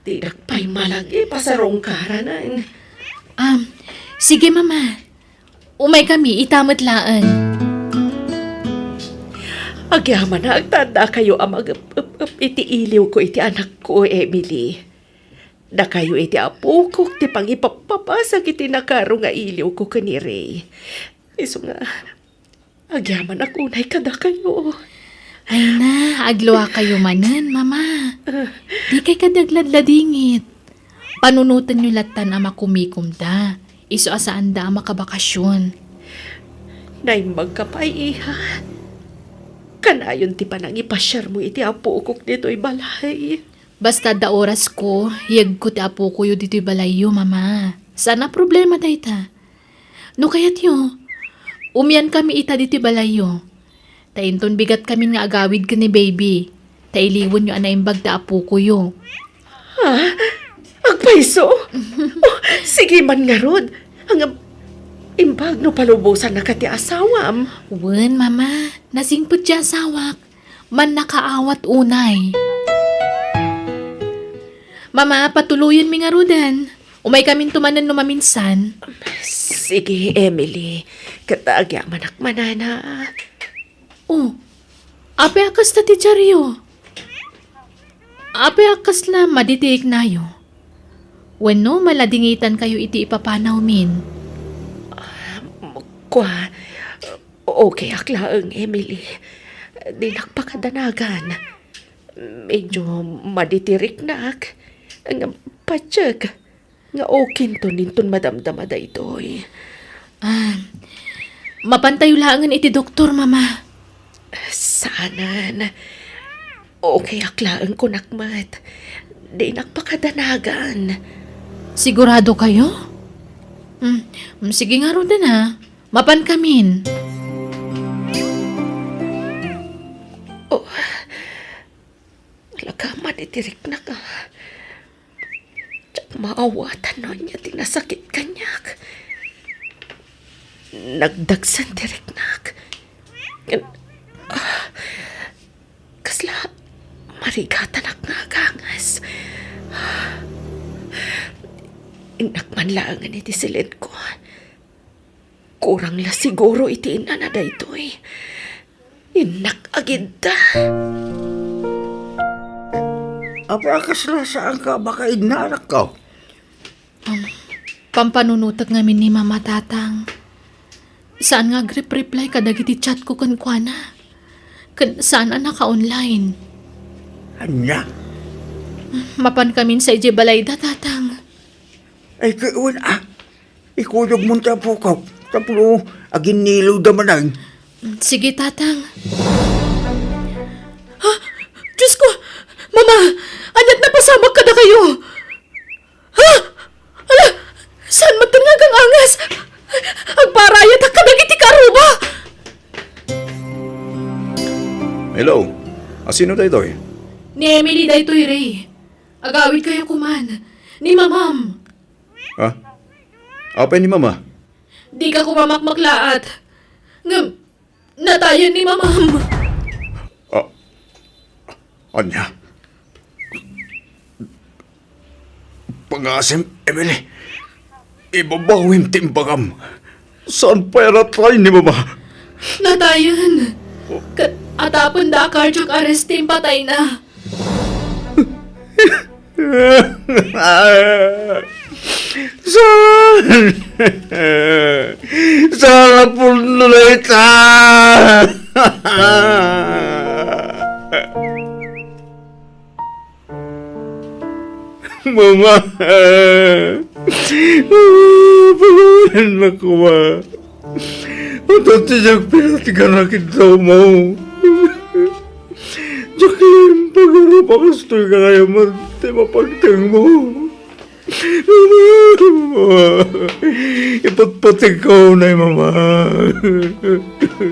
Dinak pay malag ipasarungkaranen. Um, sige, Mama. Umaykami ita met laeng. Agyamanak ta addakayo a magep-ep-ep iti iliwko iti anakko, Emily. Dakayo iti apokok ti pangipappabasak iti nakaro nga iliwko ken ni Ray. Isu nga, agyamanak unay kadakayo. Ay na, agluakayo manen, Mama. Ah. Dikay kadi agladladingit. Panunotenyo lattan a makumikomda. Isu a saanda a makabakasyon. Naimbagka pay, iha. Kanayon ti panangipasiarmo iti apokok ditoy balay. Basta adda orasko, yegko ti apokoyo ditoy balayyo, Mama. Saan a problema dayta. No kayatyo, umiankami ita ditoy balayyo. Ta inton bigatkamin nga agawid ken ni baby, ta iliwenyo a naimbag ti apokoyo. Ha? Agpayso? Oh, sige man ngarud. Ngem, imbag no palubosannaka ti asawam. Wen, Mama. Nasingpet ti asawak. Mannakaawat unay. Mama, patuloyenmi ngaruden. Umaykaminto manen no maminsan. Sige, Emily. Ket agyamanak manen, a. Oh, apay a kasta ti diaryo? Apay a kasla madi ti riknayo? Wenno maladingitankayo iti ipapanawmin? Ah, kua, okayak laeng, Emily. Dinak pakadanagan. Medyo madi ti riknak. Ngem patiek nga okinton inton madamdama daytoy. Ah, mapantayo laengen iti doktor, Mama. Saanen. Okayak laeng kunak met. Dinak pakadanagan. Siguradokayo? Mm, mm, sige ngaruden, a. Mapankamin. Oh, alagad man iti riknak, a. Diak maawatan no ania ti nasakit kaniak. Nagdagsen ti riknak. Ken, ah, kasla marigatanak nga aganges. Innak man laengen iti siledko. Kurang la siguro iti innana daytoy. Innak agidda. Apay a kasla saanka a makainna, anakko? Um, pampanunotek ngamin ni Mama, Tatang. Saan nga agrep-reply kadagiti chatko kenkuana. Ken saan a naka-online. Ania? Mapankamin sa idiay balayda, Tatang. Ay, ket wen, a. Ikuyogmon ti apokak tapno aginnilewda manen. Sige, Tatang. Ha? Diosko! Mama! Ania't napasamak kadakayo? Ha? Ala! Saan met nga agang-angas? Agparayatak kadagiti karuba! Hello? A, sino daytoy? Ni Emily daytoy, Ray. Agawidkayo koman. Ni Mamam. Ha? Apay ni Mama? Dika koma makmaklaat. Ngem, natayen ni Mamam. A, ania? Pagasim, Emily. Ibabawim ti imbagam. Saan pay a natay ni Mama? Natayen. Ket atapenda a cardiac arrest ti impatayna. Saan? Saan a pudno dayta? Mama! Pagawanan na koma. Adu ti diak pinatgan a kidawmo. Diak laeng pagarup a kastoy gayam ti mapagtengmo. Mama! Ipatpategko unay, Mama.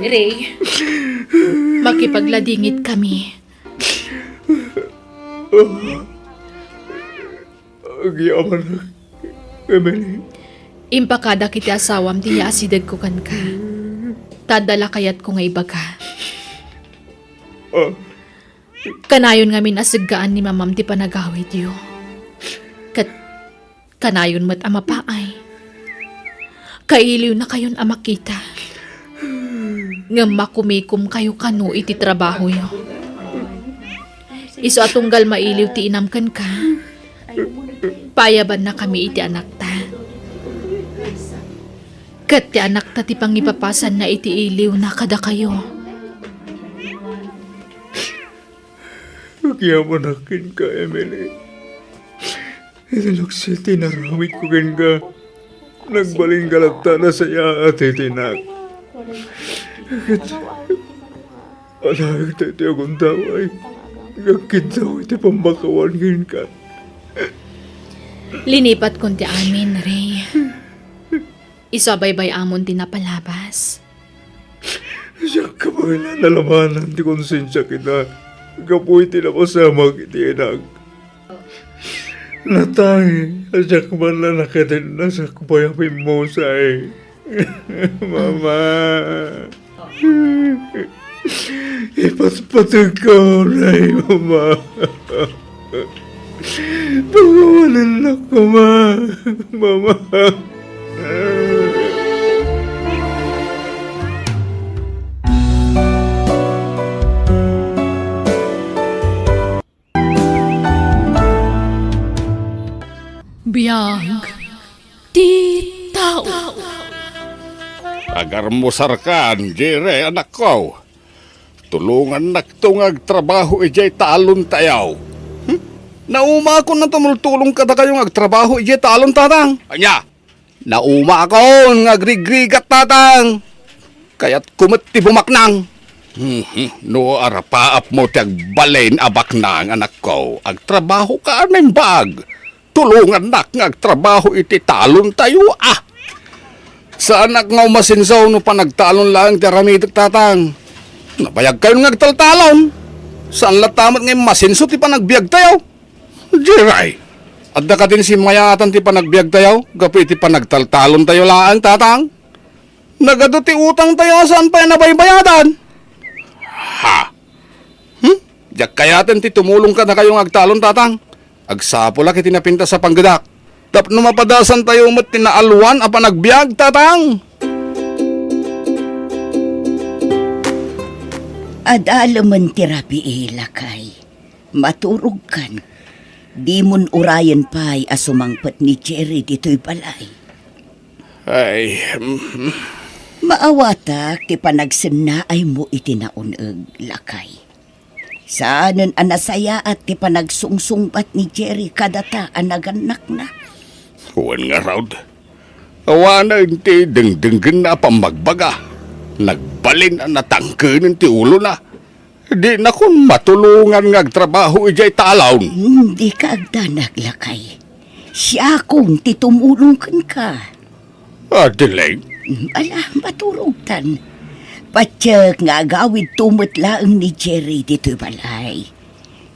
Ray, makipagladingit kami. Agyamanak, Emily. Impakadak iti asawam ti yaasidegko kenka. Ta adda la kayatko nga ibaga. Ah. Kanayon ngamin a seggaan ni Mamam ti panagawidyo. Ket kanayon met a mapaay. Kailiwnakayon a makita. Ngem makumikomkayo kano iti trabahoyo. Isu a tunggal mailiw ti inam kenka, paayabannakami iti anakta. Ket ti anakta ti pangipapasanna iti iliwna kadakayo. Agyamanak kenka, Emily. Iti naksi ti inaramidko kenka, nagbalin nga latta a nasayaat ti tinak. Ket alaek daytoy a gundaway nga agkiddaw iti pammakawan kenka. Linipatkon ti amin, Ray. Isu a baybay-amon ti napalabas. Siak kabaelan a nalamanan ti konsensiak ita gapu iti napasamak iti inak. Natay a siak man la nakadenna sakbay a pimmusay. Mama. Ipatpategko unay, Mama. Pagawanan na koma, Mama. Biag ti tao. Agarmusarkan, Jerry, anakko. Tulongannakto nga agtrabaho idiay talontayo. Hmm? Naumaakon a tumultulong kadakayo nga agtrabaho idiay talon, Tatang. Ania? Naumaakon nga agrigrigat, Tatang. Kayatko met ti bumaknang. Mhm. No arapaapmo ti agbalin a baknang, anakko, agtrabahoka a naimbag. Tulongannak nga agtrabaho iti talontayo, a. Saanak nga umasenso no panagtalon laeng ti aramidek, Tatang. Nabayagkayon nga agtaltalon. Saan latta met nga immasenso ti panagbiagtayo. Diay, adda kadin simmayaatan ti panagbiagtayo gapu iti panagtaltalontayo laeng, Tatang? Nagadu ti utangtayo a saan pay a nabaybayadan. Ha? Hmm? Diak kayaten ti tumulong kadakayo nga agtalon, Tatang. Agsapulak iti napintas a panggedak tapno mapadasantayo met ti naalwan a panagbiag, Tatang. Adalemen ti rabii, lakay. Maturogkan. Dimon urayen pay a sumangpet ni Jerry ditoy balay. Ay, mm. Maawatak ti panagsennaaymo iti naun-eg, lakay. Saanen a nasayaat ti panagsungsungbat ni Jerry kadata a nagannakna. Wen ngarud, awanen ti dengdenggenna a pammagbaga. Nagbalin a natangkenen ti ulona. Dinakon matulongan nga agtrabaho idiay talon. Dika agdanag, lakay. Siakon ti tumulong kenka. Adelaide? Ala, maturogtan. Patiek nga agawidto met laeng ni Jerry ditoy balay.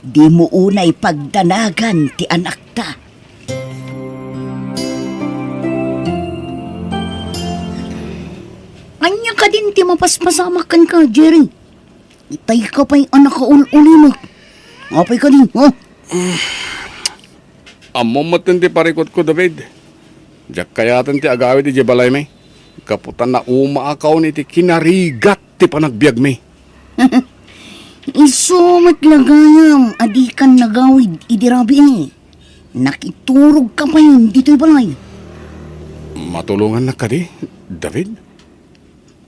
Dimo unay pagdanagan ti anakta. Ania kadin ti mapaspasamak kenka, Jerry? Itay ka pay a nakaul-ulimek. Apay kadi, ha? Ammom metten ti parikutko, David. Diak kayaten ti agawid idiay balaymi, gapu ta naumaakon iti kinarigat ti panagbiagmi. Isu met la gayam a dikan nagawid idi rabii. Nakiturogka pay ditoy balay. Matulongannak kadi, David?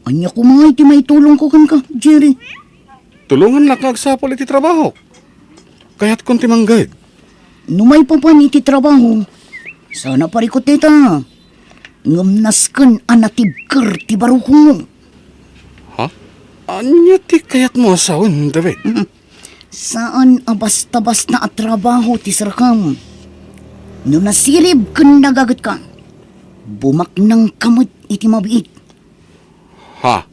Ania koma iti maitulongko kenka, Jerry? Tulongannak nga agsapul iti trabahok. Kayatkon ti mangged. No maipapan iti trabaho, saan a parikut dayta. Ngem nasken a natibker ti barukongmo. Ha? Ania ti kayatmo a sawen, David? Mhm. Saan a basta-basta a trabaho ti serkam. No nasirib ken nagagetka, bumaknangka met iti mabiit. Ha?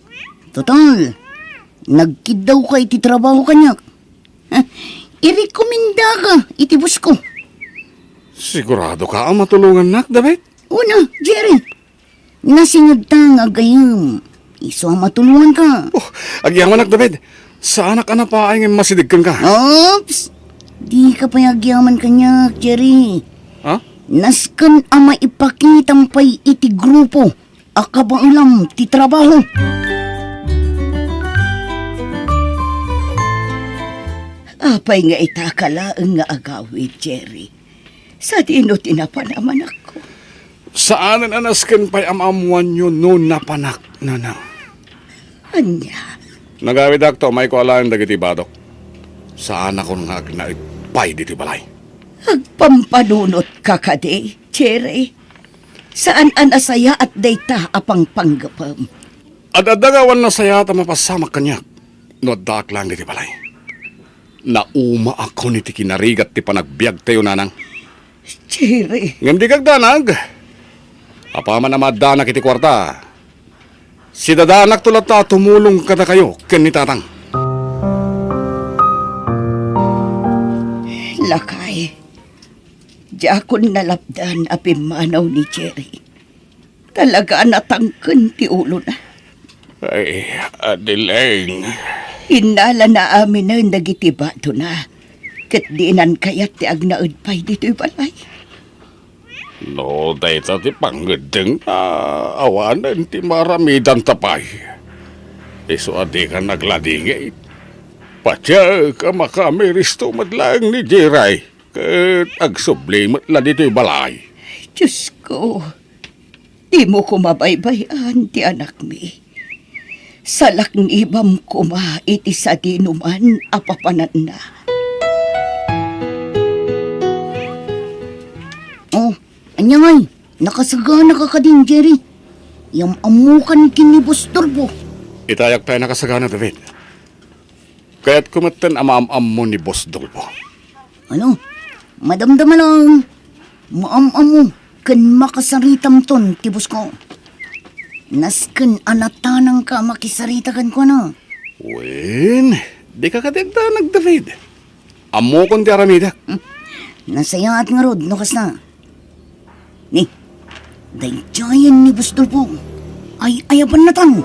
Total, nagkiddawka iti trabaho kaniak. Irekomendaka iti bosko. Siguradoka a matulongannak, David? Una, Jerry. Nasingedta nga aggayyem. Isu a matulonganka. Oh, agyamanak, David. Saanak a napaay nga immasideg kenka. Oops! Dika pay agyaman kaniak, Jerry. Ha? Nasken a maipakitam pay iti grupo a kabaelam ti trabaho. Apay nga itaka laeng nga agawid, Jerry? Sadino ti napan a manakko? Saanen a nasken pay a maammoanyo no napanak, Nanang. Ania? Nagawidakto, maiko alaen dagiti badok. Saanakon nga agnaed pay ditoy balay. Agpampanunotka kadi, Jerry? Saan a nasayaat dayta a pangpanggepem. Ad-adda nga awan nasayaat a mapasamak kaniak no addaak laeng ditoy balay. Naumaakon iti kinarigat ti panagbiagtayo, Nanang. Jerry. Ngem dika agdanag. Apaman a maaddanak iti kuarta, sidadaanakto latta a tumulong kadakayo ken ni Tatang. Lakay, diakon nalapdan a pimmanaw ni Jerry. Talaga a natangken ti ulona. Ay, Adeleng. Innalana aminen dagiti badona, ket dinan kayat ti agnaed pay ditoy balay. No dayta ti pangngeddengna, awanen ti maaramidanta pay. Isu a dikan agladingit. Patiek a makamiristo met laeng ni Jerry, ket agsubli met la ditoy balay. Diosko, dimo koma baybay-an ti anakmi. Salaknibam koma iti sadinoman a papananna. Oh, ania ngay? Nakasaganaka kadin, Jerry? Yam-ammokan ken ni Boss Dolpo. Itayak pay a nakasagana, David. Kayatko metten a maam-ammo ni Boss Dolpo. Ano? Madamdama lang. Maam-ammo ken makasaritamton ti bosko. Nasken a natanangka a makisarita kenkuana. Wen, dika kadi agdanag, David. Ammokon ti aramidek. Hmm. Nasayaat ngarud no kasta. Ni, daydiayen ni Boss Dolpo. Ay-ayabannatan.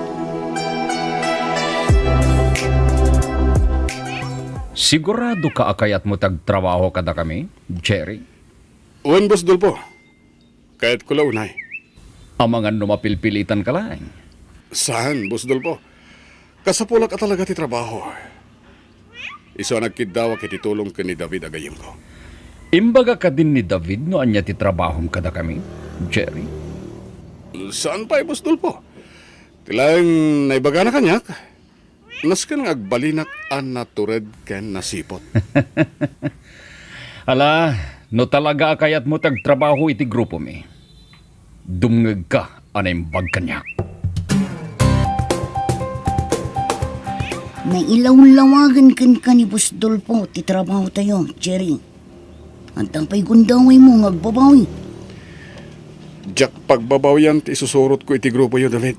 Siguradoka a kayatmo ti agtrabaho kadakami, Jerry? Wen, Boss Dolpo. Kayatko la unay. Amangan no mapilpilitanka laeng. Saan, Boss Dolpo? Kasapulak a talaga ti trabaho. Isu a nagkiddawak iti tulong ken ni David a gayyemko. Imbaga kadin ni David no ania ti trabahom kadakami, Jerry? Saan pay, Boss Dolpo. Ti laeng naibagana kaniak, nasken nga agbalinak a natured ken nasiput. Ala, no talaga a kayatmo ti agtrabaho iti grupomi, dumngegka a naimbag kaniak. Nailawlawagen kenka ni Boss Dolpo ti trabahotayo, Jerry. Adda pay gundawaymo nga agbabawi. Diak pagbabawian ti isusurotko iti grupoyo, David.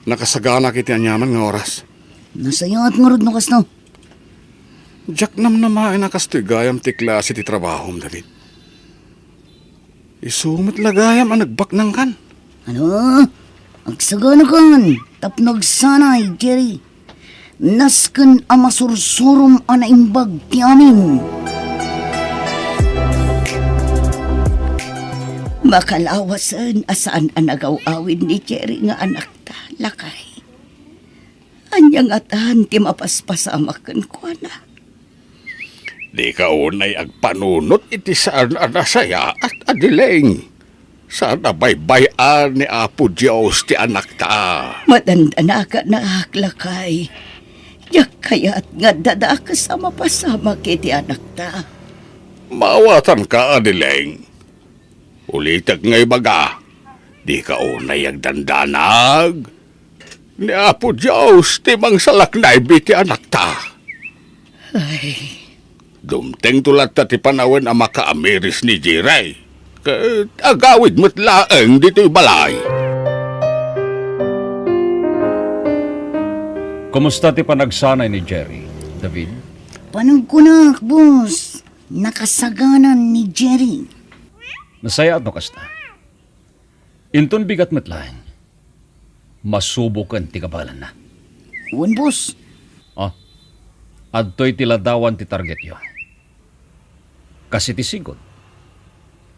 Nakasaganak iti aniaman nga oras. Nasayaat ngarud no kasta. Diak namnamaen a kastoy gayam ti klase ti trabahom, David. Isu met la gayam a nagbaknangkan. Ano? Agsaganakan tapno agsanay, Jerry. Nasken a masursurom a naimbag ti amin. Makalawasen a saan a nagaw-awid ni Jerry nga anakta, lakay. Ania ngatan ti mapaspasamak kenkuana? Dika unay agpanunot iti saan a nasayaat, Adeleng. Saan a baybay-an ni Apo Dios ti anakta. Madandanakanak, lakay. Diak kayat nga adda dakes a mapasamak iti anakta. Maawatanka, Adeleng. Ulitek nga ibaga, dika unay agdandanag. Ni Apo Dios ti mangsalaknaybi ti anakta. Ay. Dumtengto latta ti panawen a makaamiris ni Jerry. Ket agawid met laeng ditoy balay. Kumusta ti panagsanay ni Jerry, David? Panagkunak, boss. Nakasaganan ni Jerry. Nasayaat no kasta. Inton bigat met laeng, masuboken ti kabaelanna. Wen, boss. Ah, adtoy ti ladawan ti targetyo. Kas iti sigud,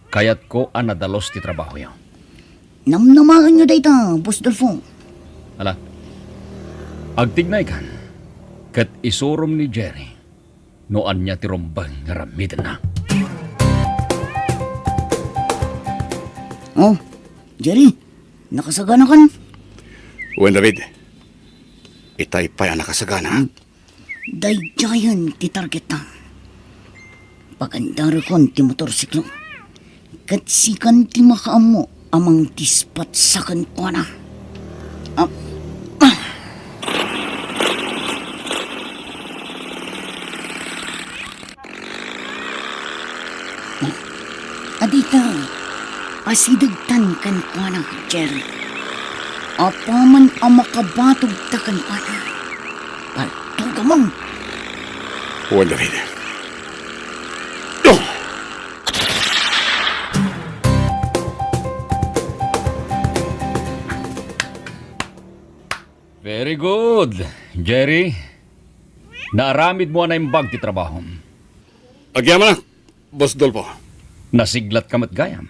kayatko a nadalus ti trabahoyo. Namnamaenyo dayta, Boss Dolfo. Ala, agtignaykan, ket isurom ni Jerry no ania ti rumbeng nga aramidenna. Oh, Jerry, nakasaganakan? Wen, David. Itay pay a nakasagana. Daydiayen ti targetta. Pagandarekon ti motorsiklo. Ket sikan ti makaammo a mangdispatsa kenkuana. Ah, ah. Adita, asidegtan kenkuana, Jerry. Apaman a makabatogta kenkuana, paltugamon. Wen, David. Oh! Very good, Jerry. Naaramidmo a naimbag ti trabahom. Agyamanak, Boss Dolfo. Nasiglatka met gayam.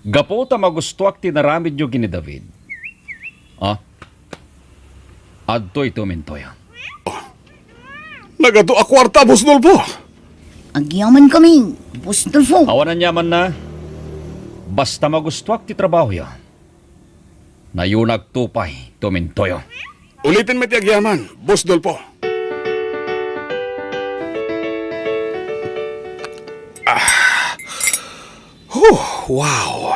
Gapu ta magustoak ti naramidyo ken ni David. Ah? Adtoy tumintoyo. Nagadu a kuarta, Boss Dolfo. Agyamankami, Boss Dolfo. Awan aniamanna. Basta magustoak ti trabahoyo. Nayonakto pay tumintoyo. Uliten met ti agyaman, Boss Dolfo. Ah. Huh, wow.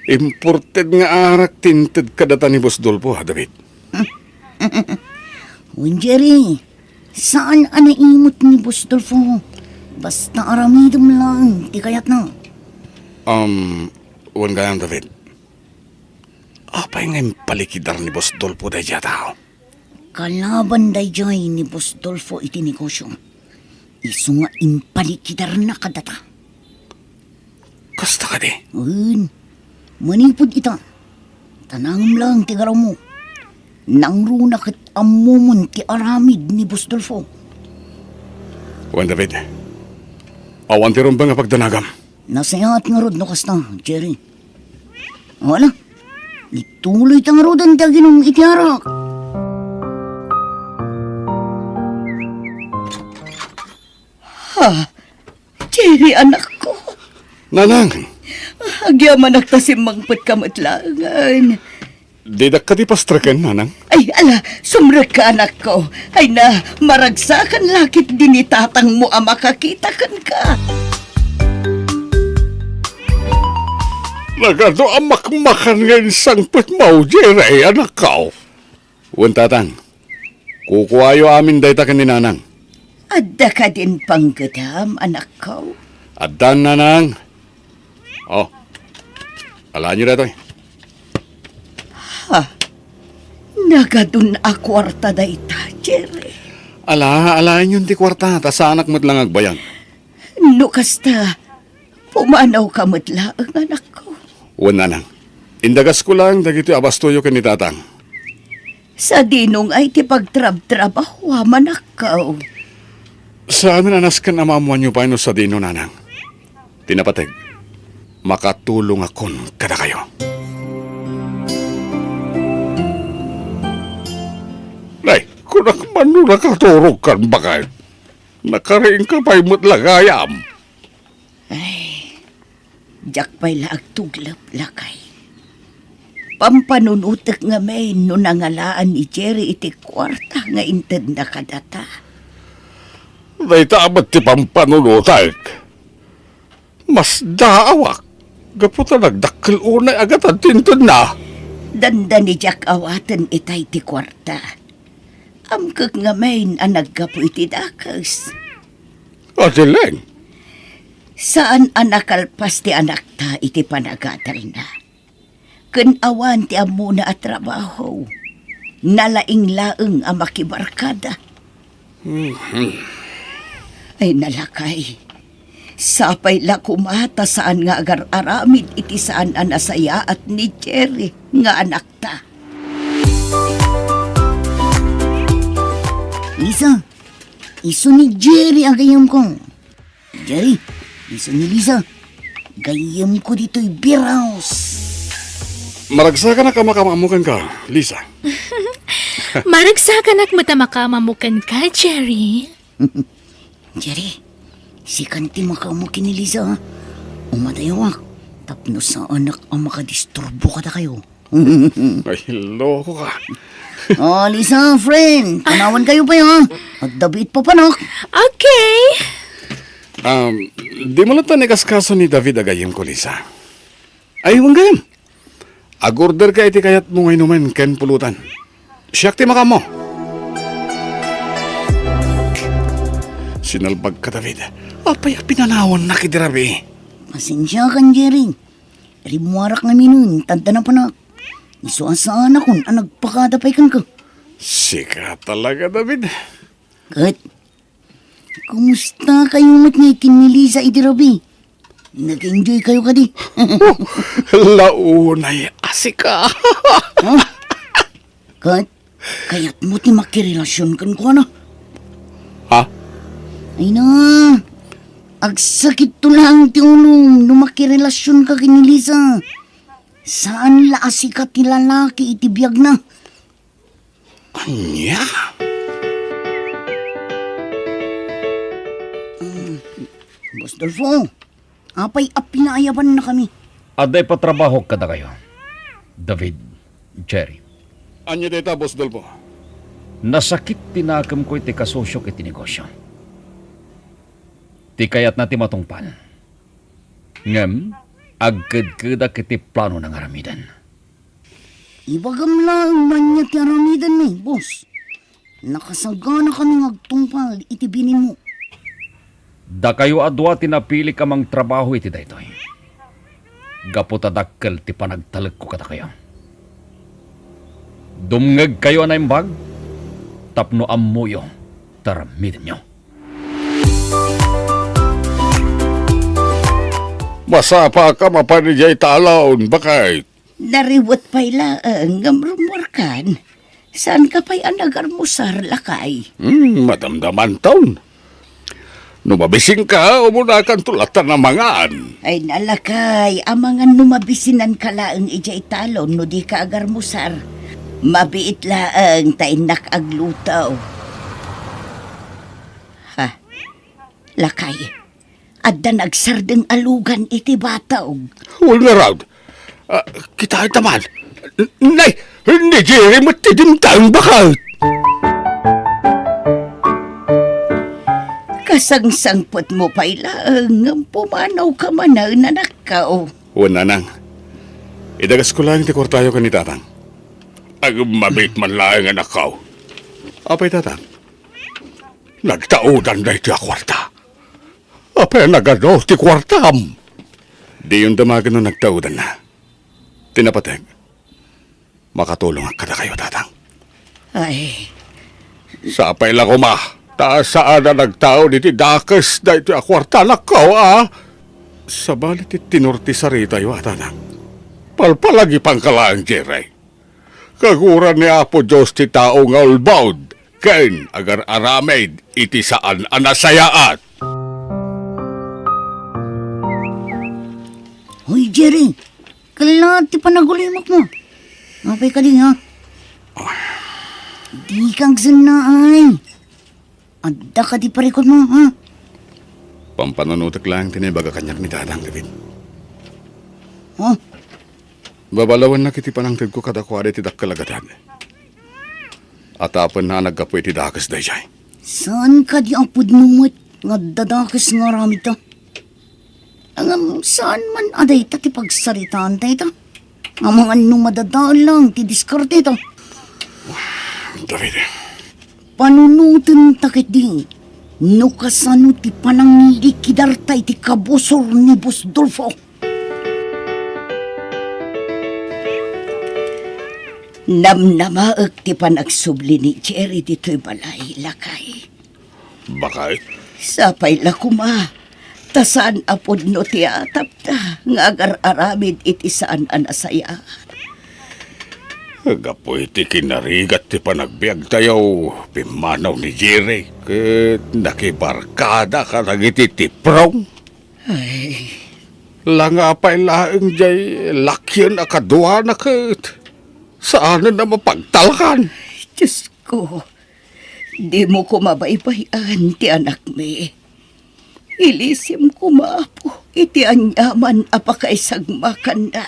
Imported nga arak ti inted kadata ni Boss Dolfo, ha, David? Wen, Jerry, saan a naimot ni Boss Dolfo. Basta aramidem laeng ti kayatna. Um, wen gayam, David. Apay nga impalikidar ni Boss Dolfo daydiay a tao? Kalaban daydiay ni Boss Dolfo iti negosio. Isu nga impalikidarna kadata. Kasta kadi? Wen, manipud ita, tanangem laeng ti garawmo. Nangruna ket ammomon ti aramid ni Boss Dolfo. Wen, David, awan ti rumbeng a pagdanagam. Nasayaat ngarud no kasta, Jerry. Wala. Ituloy ta ngaruden ti aginum iti arak. Ha? Jerry, anakko. Nanang! Agyamanak ta simmangpetka met laengen. Didak kadi pastreken, Nanang? Ay, ala, sumrekka, anakko. Ay na, maragsakan la ketdi ni tatangmo a makakita kenka. Nagadu a makmakan nga insangpetmo, Jerry, anakko. Wen, Tatang, kukuayo amin dayta ken ni Nanang. Adda kadin panggedam, anakko? Addan, Nanang. Oh, alaenyo daytoy. Ha? Nagadun a kuarta dayta, Jerry. Ala, alaenyon ti kuarta, ta saanak met la nga agbayag. No kasta, pumanawka met laeng, anakko. Wen, nanang. Indagasko laeng dagitoy a bastoyo ken ni tatang. Sadino ngay ti pagtrabtrabahoam, anakko? Saanen a nasken a maammoanyo pay no sadino, nanang. Ti napateg, makatulongakon kadakayo. Nay, kunak man no nakaturogkan, baket. Nakariingka pay met la gayam. Ay, diak pay la agtuglep, lakay. Pampanunotek ngamin no nangalaan ni Jerry iti kuarta nga intedna kadata. Dayta met ti pampanunotek. Masdaawak, gapu ta nagdakkel unay a gatad ti intedna. Dandani diak awaten itay ti kuarta. Amkek ngamin a naggapu iti dakes. Adileng. Saan a nakalpas ti anakta iti panagadalna. Ken awan ti ammona a trabaho. Nalaing laeng a makibarkada. Mhm. Ay, nalakay. Sapay la koma ta saan nga agar-aramid iti saan a nasayaat ni Jerry nga anakta. Lisa, isu ni Jerry a gayyemko. Jerry, isu ni Lisa. Gayyemko ditoy beer house. Maragsakanak a makaammo kenka, Lisa. Maragsakanak met a makaammo kenka, Jerry. Jerry, sikan ti makaammo ken ni Lisa, ha? Umadayawak, tapno saanak a makadisturbo kadakayo. Ay, loko ka. Oh, Lisa, friend, panawankayo pay, ha? Adda biit papanak. Okay. Um, dimo latta inkaskaso ni David a gayyemko, Lisa. Ay, wen gayam. Agorderka iti kayatmo nga inumen ken pulutan. Siak ti makaammo. Sinalbagka, David. Apay a pinanawannak idi rabii? Pasensiakan, Jerry. Rimmuarak ngaminen, ta adda napanak. Isu a saanakon a nagpakada pay kenka. Sika talaga, David. Ket, kumusta kayo met ngay ken ni Lisa idi rabii? Nag-enjoy kayo kadi? Oh, launay a sika. Ha? Ket, kayatmo ti makirelasion kenkuana? Ha? Ay na, agsakitto laeng ti ulom no makirelasionka ken ni Lisa. Saan la a sika ti lalaki iti biagna. Ania? Mm, Boss Dolfo, apay a pinaayabannakami? Adda ipatrabahok kadakayo, David, Jerry. Ania dayta, Boss Dolfo? Nasakit ti nakemko iti kasosiok iti negosio. Ti kayatna ti matungpal. Ngem, agkedkedak iti planona nga aramiden. Ibagam laeng no ania ti aramidenmi, boss. Nakasaganakami nga agtungpal iti bininmo. Dakayo a dua ti napilik a mangtrabaho iti daytoy. Gapu ta dakkel ti panagtalekko kadakayo. Dumngegkayo a naimbag tapno ammoyo ti aramidenyo. Masapaka mapan idiay talon, baket. Nariwet pay laeng ngem rummuarkan. Saanka pay a nagarmusar, lakay? Hmm, madamdamanton. No mabisinka, umunakanto latta a mangan. Ay, nalakay, amangan no mabisinanka laeng idiay talon no dika agarmusar. Mabiit laeng ta innak agluto. Ha? Lakay, adda nagsardeng a lugan iti batog. Wen ngarud. Ah, kitaenta man. N-, nay, ni Jerry met ti dimteng, baket. Kasangsangpetmo pay laeng ngem pumanawka manen, anakko. Wen, nanang. Idagasko laeng ti kuartayo ken ni tatang. Agmamit man laeng, anakko. Apay, tatang? Nagtaudan daytoy a kuarta. Apay a nagadu ti kuartam? Diyon damagen no nagtaudanna. Ti napateg, Makatulongak kadakayo, Tatang. Ay. Sapay la koma, ta saan a nagtaud iti dakes daytoy a kuarta, anakko, a? Sabali ti tenor ti saritayo, a, Tatang. Palpalagipangka laeng, Jerry. Kaguran ni Apo Dios ti tao nga ulbod ken agar-aramid iti saan a nasayaat. Hoy, Jerry, kala ti panagulimekmo. Apay kadi, ha? Dika agsennaay. Adda kadi parikutmo, ha? Pampanunotek laeng ti naibaga kaniak ni Tatang, David. Ha? Babalawennak iti panangtedko kadakuada iti dakkel a gatad. Atapenna a naggapu iti dakes daydiay. Saan kadi a pudno met nga adda dakes nga aramidta? Ngem saan man a dayta ti pagsaritaan dayta? Amangan no madadael lang ti diskarteta. David. Panunotenta ketdi no kasano ti panangilikidarta iti kabusor ni Boss Dolfo. Namnamaek ti panagsubli ni Jerry ditoy balay, lakay. Bakay? Sapay la koma, ta saan a pudno ti atapda nga agar-aramid iti saan a nasayaat. Gapu iti kinarigat ti panagbiagtayo, pimmanaw ni Jerry ket nakibarkada kadagiti tiprong. Ay. Langapay laeng jay lakyen a kaduana ket saanen a mapagtalkan. Diosko, dimo koma baybay-an ti anakmi. Ilisim koma, Apo, iti aniaman a pakaisagmakanna.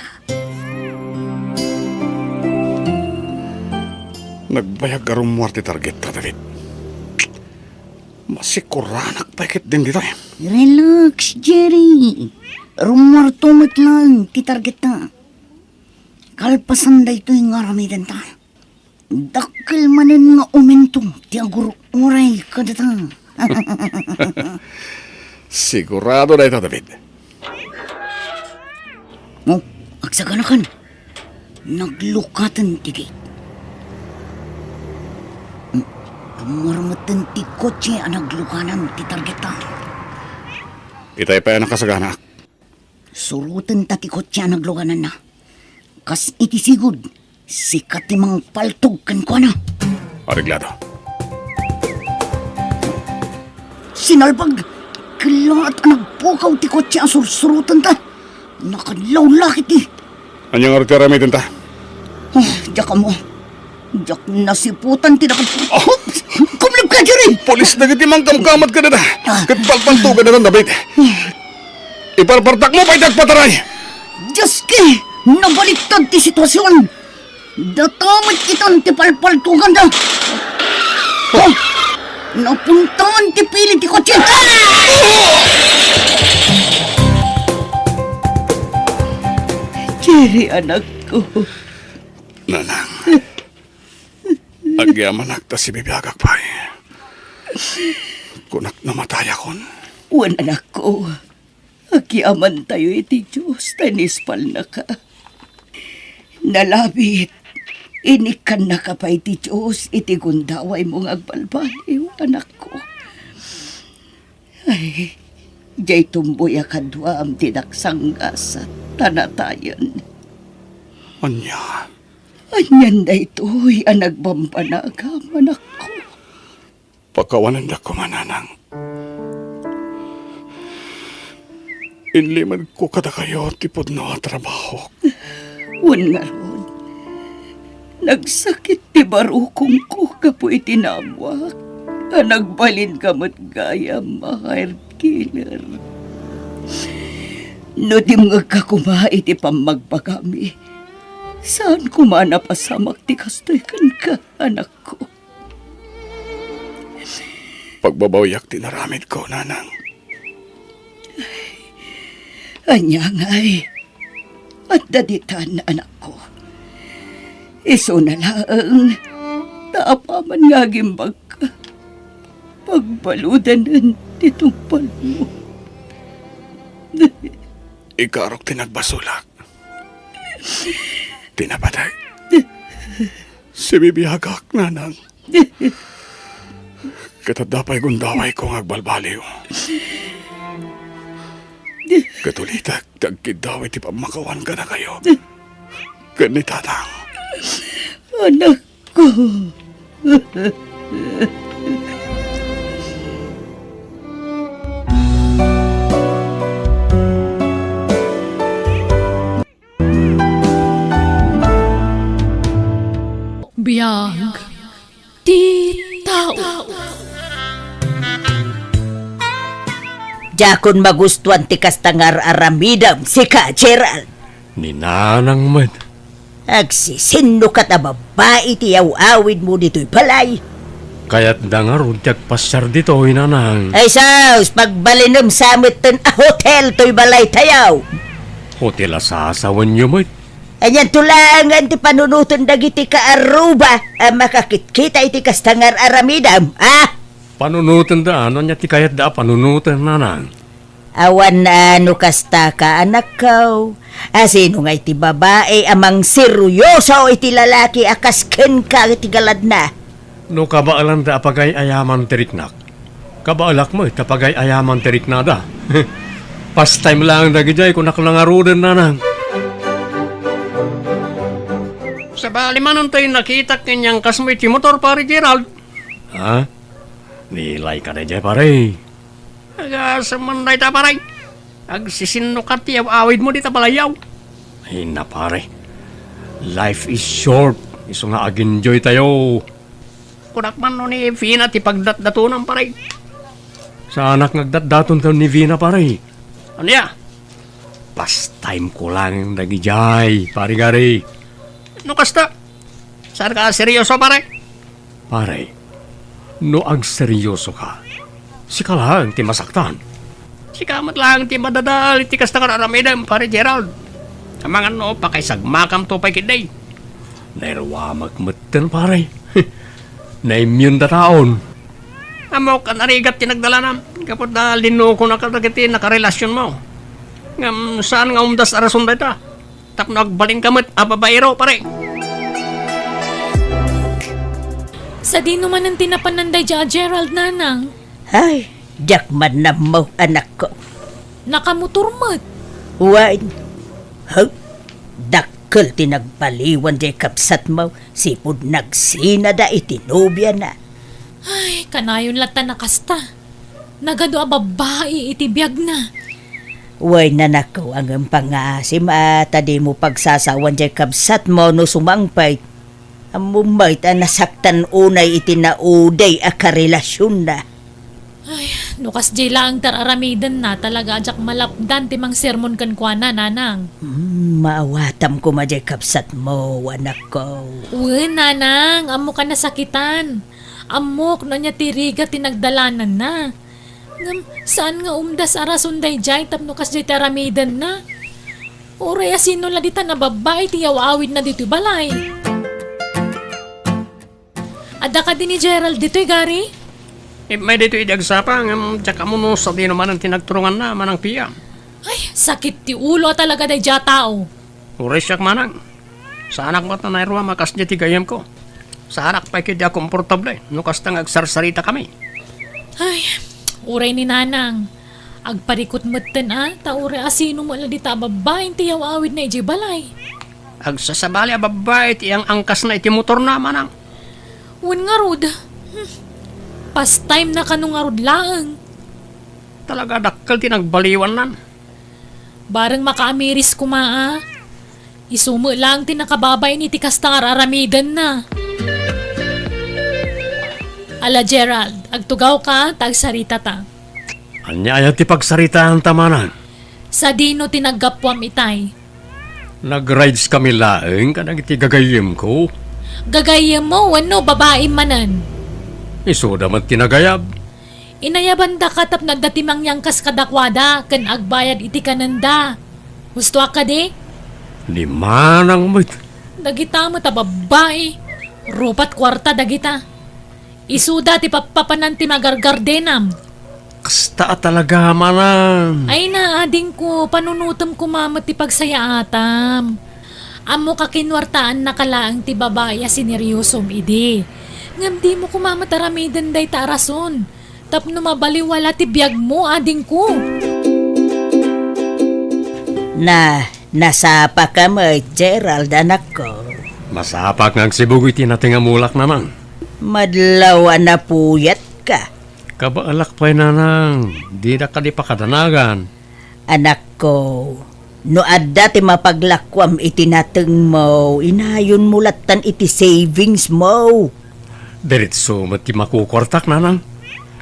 Nagbayag a rummuar ti targetta, David. Masikuranak pay ketdin ditoy. Relax, Jerry. Rummuarto met laeng ti targetta. Kalpasan daytoy nga aramidenta, dakkel manen nga umento ti agur-uray kadata. Sigurado dayta, David. Oh, agsaganakan. Naglukaten ti gate. Hmm, rummuar metten ti kotse a naglukanan ti targetta. Itay pay a nakasaganaak. Surotenta ti kotse a naglukananna. Kas iti sigud, sika ti mangpaltog kenkuana. Areglado. Sinalpag! Kellaat a nagpukaw ti kotse a sursurotenta. Nakadlawlakit ti. Ania ngarud ti aramidenta? Ah, diak ammo. Diak nasiputan ti nakad-, oh! Kumleb ka, Jerry! Pulis dagiti mangkamkamat kadata. Ah. Ket palpaltoganda, David. Iparpartakmo pay ti agpataray! Dioski! Nabaliktad ti situasion! Data met itan ti palpaltoganda! Oh! Napuntaan ti pili ti kotse! Jerry, anakko. Nanang, agyamanak ta sibibiagak pay. Kunak no matayakon. Wen, anakko. Agyamantayo iti Dios ta inispalnaka. Nalabit, inikkannaka pay ti Dios iti gundawaymo nga agbalbaliw, anakko. Ay, diay tumboy a kaduam ti nagsanggasat ta natayen. Ania? Anian daytoy a nagbambanagam, anakko? Pakawanendak koma, nanang. Inlimedko kadakayo ti pudno a trabahok. Wen ngarud, nagsakit ti barukongko gapu iti naammoak a nagbalinka met gayam a hired killer. No dimngegka koma iti pammagbagami, saan koma a napasamak ti kastoy kenka, anakko. Pagbabawiak ti inaramidko, nanang. Ania ngay? Adda ditan, anakko. Isuna laeng, ta apaman nga agimbagka, pagbaludanen ti tungpalmo. Ikarok ti nagbasolak. Ti napatay. Sibibiagak, nanang. Ket adda pay gundawayko nga agbalbaliw. Ket ulitek ti agkiddaw iti pammakawan kadakayo ken ni tatang. Anakko. Biag ti tao. Diakon magustuan ti kasta nga ar-aramidem, sika, Gerald. Ni nanang met. Agsisinnukat a babbai ti aw-awidmo ditoy balay. Kayatda ngarud ti agpasiar ditoy, nanang. Ay sus, pagbalinem sa metten a hotel toy balaytayo. Hotel a sasawenyo met. Anianto laengen ti panunoten dagiti kaarruba a makakitkita iti kasta nga ar-aramidem, a? Panunotenda, no ania ti kayatda a panunoten, nanang? Awan a no kasta ka, anakko. A sino ngay ti babai a mangseryoso iti lalaki a kas kenka iti galadna? No kabaelanda a pagay-ayaman ti riknak, kabaelak met a pagay-ayaman ti riknada. Pastime laeng dagidiay, kunak la ngaruden, nanang. Sabali manen toy nakitak ken ni angkasmo iti motor, Pare Gerald. Ha? Nilay ka daydiay, pare. Agasem man dayta, pare. Agsisinnukat ti aw-awidmo dita balayyo. Ay na, pare. Life is short. Isu nga ag-enjoy tayo. Kunak man no ni Vina ti pagdatdatonam, pare. Saanak nga agdatdaton ken ni Vina, pare. Ania? Pastime ko lang dagidiay, pare Gary. No kasta, saan ka seryoso, pare? Pare, no agseryoso ka, sika laeng ti masaktan. Sika met laeng ti madadael iti kasta nga ar-aramidem, Pare Gerald. Amangan no pakaisagmakamto pay ketdi. Nairuamak metten, pare. Naimyenda taon. Ammok a narigat ti nagdalanam, gapu ta linukonaka dagiti nakarelasionmo. Ngem saan nga umdas a rason dayta. Tapno agbalinka met a babaero, pare. Sadino manen ti napanan daydiay a Gerald, nanang? Ay, diak man nammo, anakko. Nakamotor met. Wen. Huh? Dakkel ti nagbaliwan diay kabsatmo, sipud nagsinada iti nobiana. Ay, kanayon latta a kasta. Nagadu a babbai iti biagna. Wen, anakko, ngem pangngaasim a ta dimo pagsasawan diay kabsatmo no sumangpet. Ammom met a nasaktan unay iti naudi a karelasionna. Ay, no kasdiay laeng ti ar-aramidenna, talaga a diak malapdan ti mangsermon kenkuana, nanang. Hmm, maawatam koma diay kabsatmo, anakko. Wen, nanang, ammok a nasakitan. Ammok no ania ti rigat ti nagdalananna. Ngem saan nga umdas a rason daydiay tapno kasdiay ti aramidenna. Uray a sino la dita a babbai ti aw-awidna ditoy balay? Adda kadi ni Gerald ditoy, Gary? Immay ditoy idi agsapa, ngem diak ammo no sadino manen ti nagturonganna, Manang Pia. Ay, sakit ti ulo a talaga daydiay a tao. Uray siak, manang. Saanak met a nairuam a kasdiay ti gayyemko. Saanak pay ketdi a komportable no kasta nga agsarsaritakami. Ay, uray ni nanang. Agparikut metten a, ta uray a sino met la dita a babbai ti aw-awidna idiay balay. Agsasabali a babbai ti ang-angkasna iti motorna, manang. Wen ngarud. Hmm. Pastime na kano ngarud laeng. Talaga dakkel ti nagbaliwannan. Bareng makaamiris koma a. Isu met laeng ti nakababain iti kasta nga ar-aramidenna. Ala, Gerald, agtugawka ta agsaritata. Ania aya ti pagsaritaanta, manang? Sadino ti naggapuam itay? Nag-rides kami laeng kadagiti gagayyemko. Gagayyemmo wenno babaim manen? Isuda met ti nagayab. Inayabandaka tapno adda ti mangyangkas kadakuada ken agbayad iti kanenda. Husto a kadi? Ni manang met. Dagita met a babbai. Rupat kuarta dagita. Isuda ti pappapanan ti magargardenam. Kasta a talaga, manang. Ay na, adingko, panunotem koma met ti pagsayaatam. Ammok a kinuartaannaka laeng ti babai a sineryosom idi. Ngem dimo koma met aramiden dayta a rason tapno mabaliwala ti biagmo, adingko. Na, nasapaka met, Gerald, anakko. Masapak nga agsibug iti nateng a mulak, nanang. Madlaw a napuyatka. Kabaelak pay, nanang. Dida kadi pakadanagan. Anakko, no adda ti mapaglakuam iti natengmo, inayonmo lattan iti savingsmo. Diretso met ti makukuartak, nanang.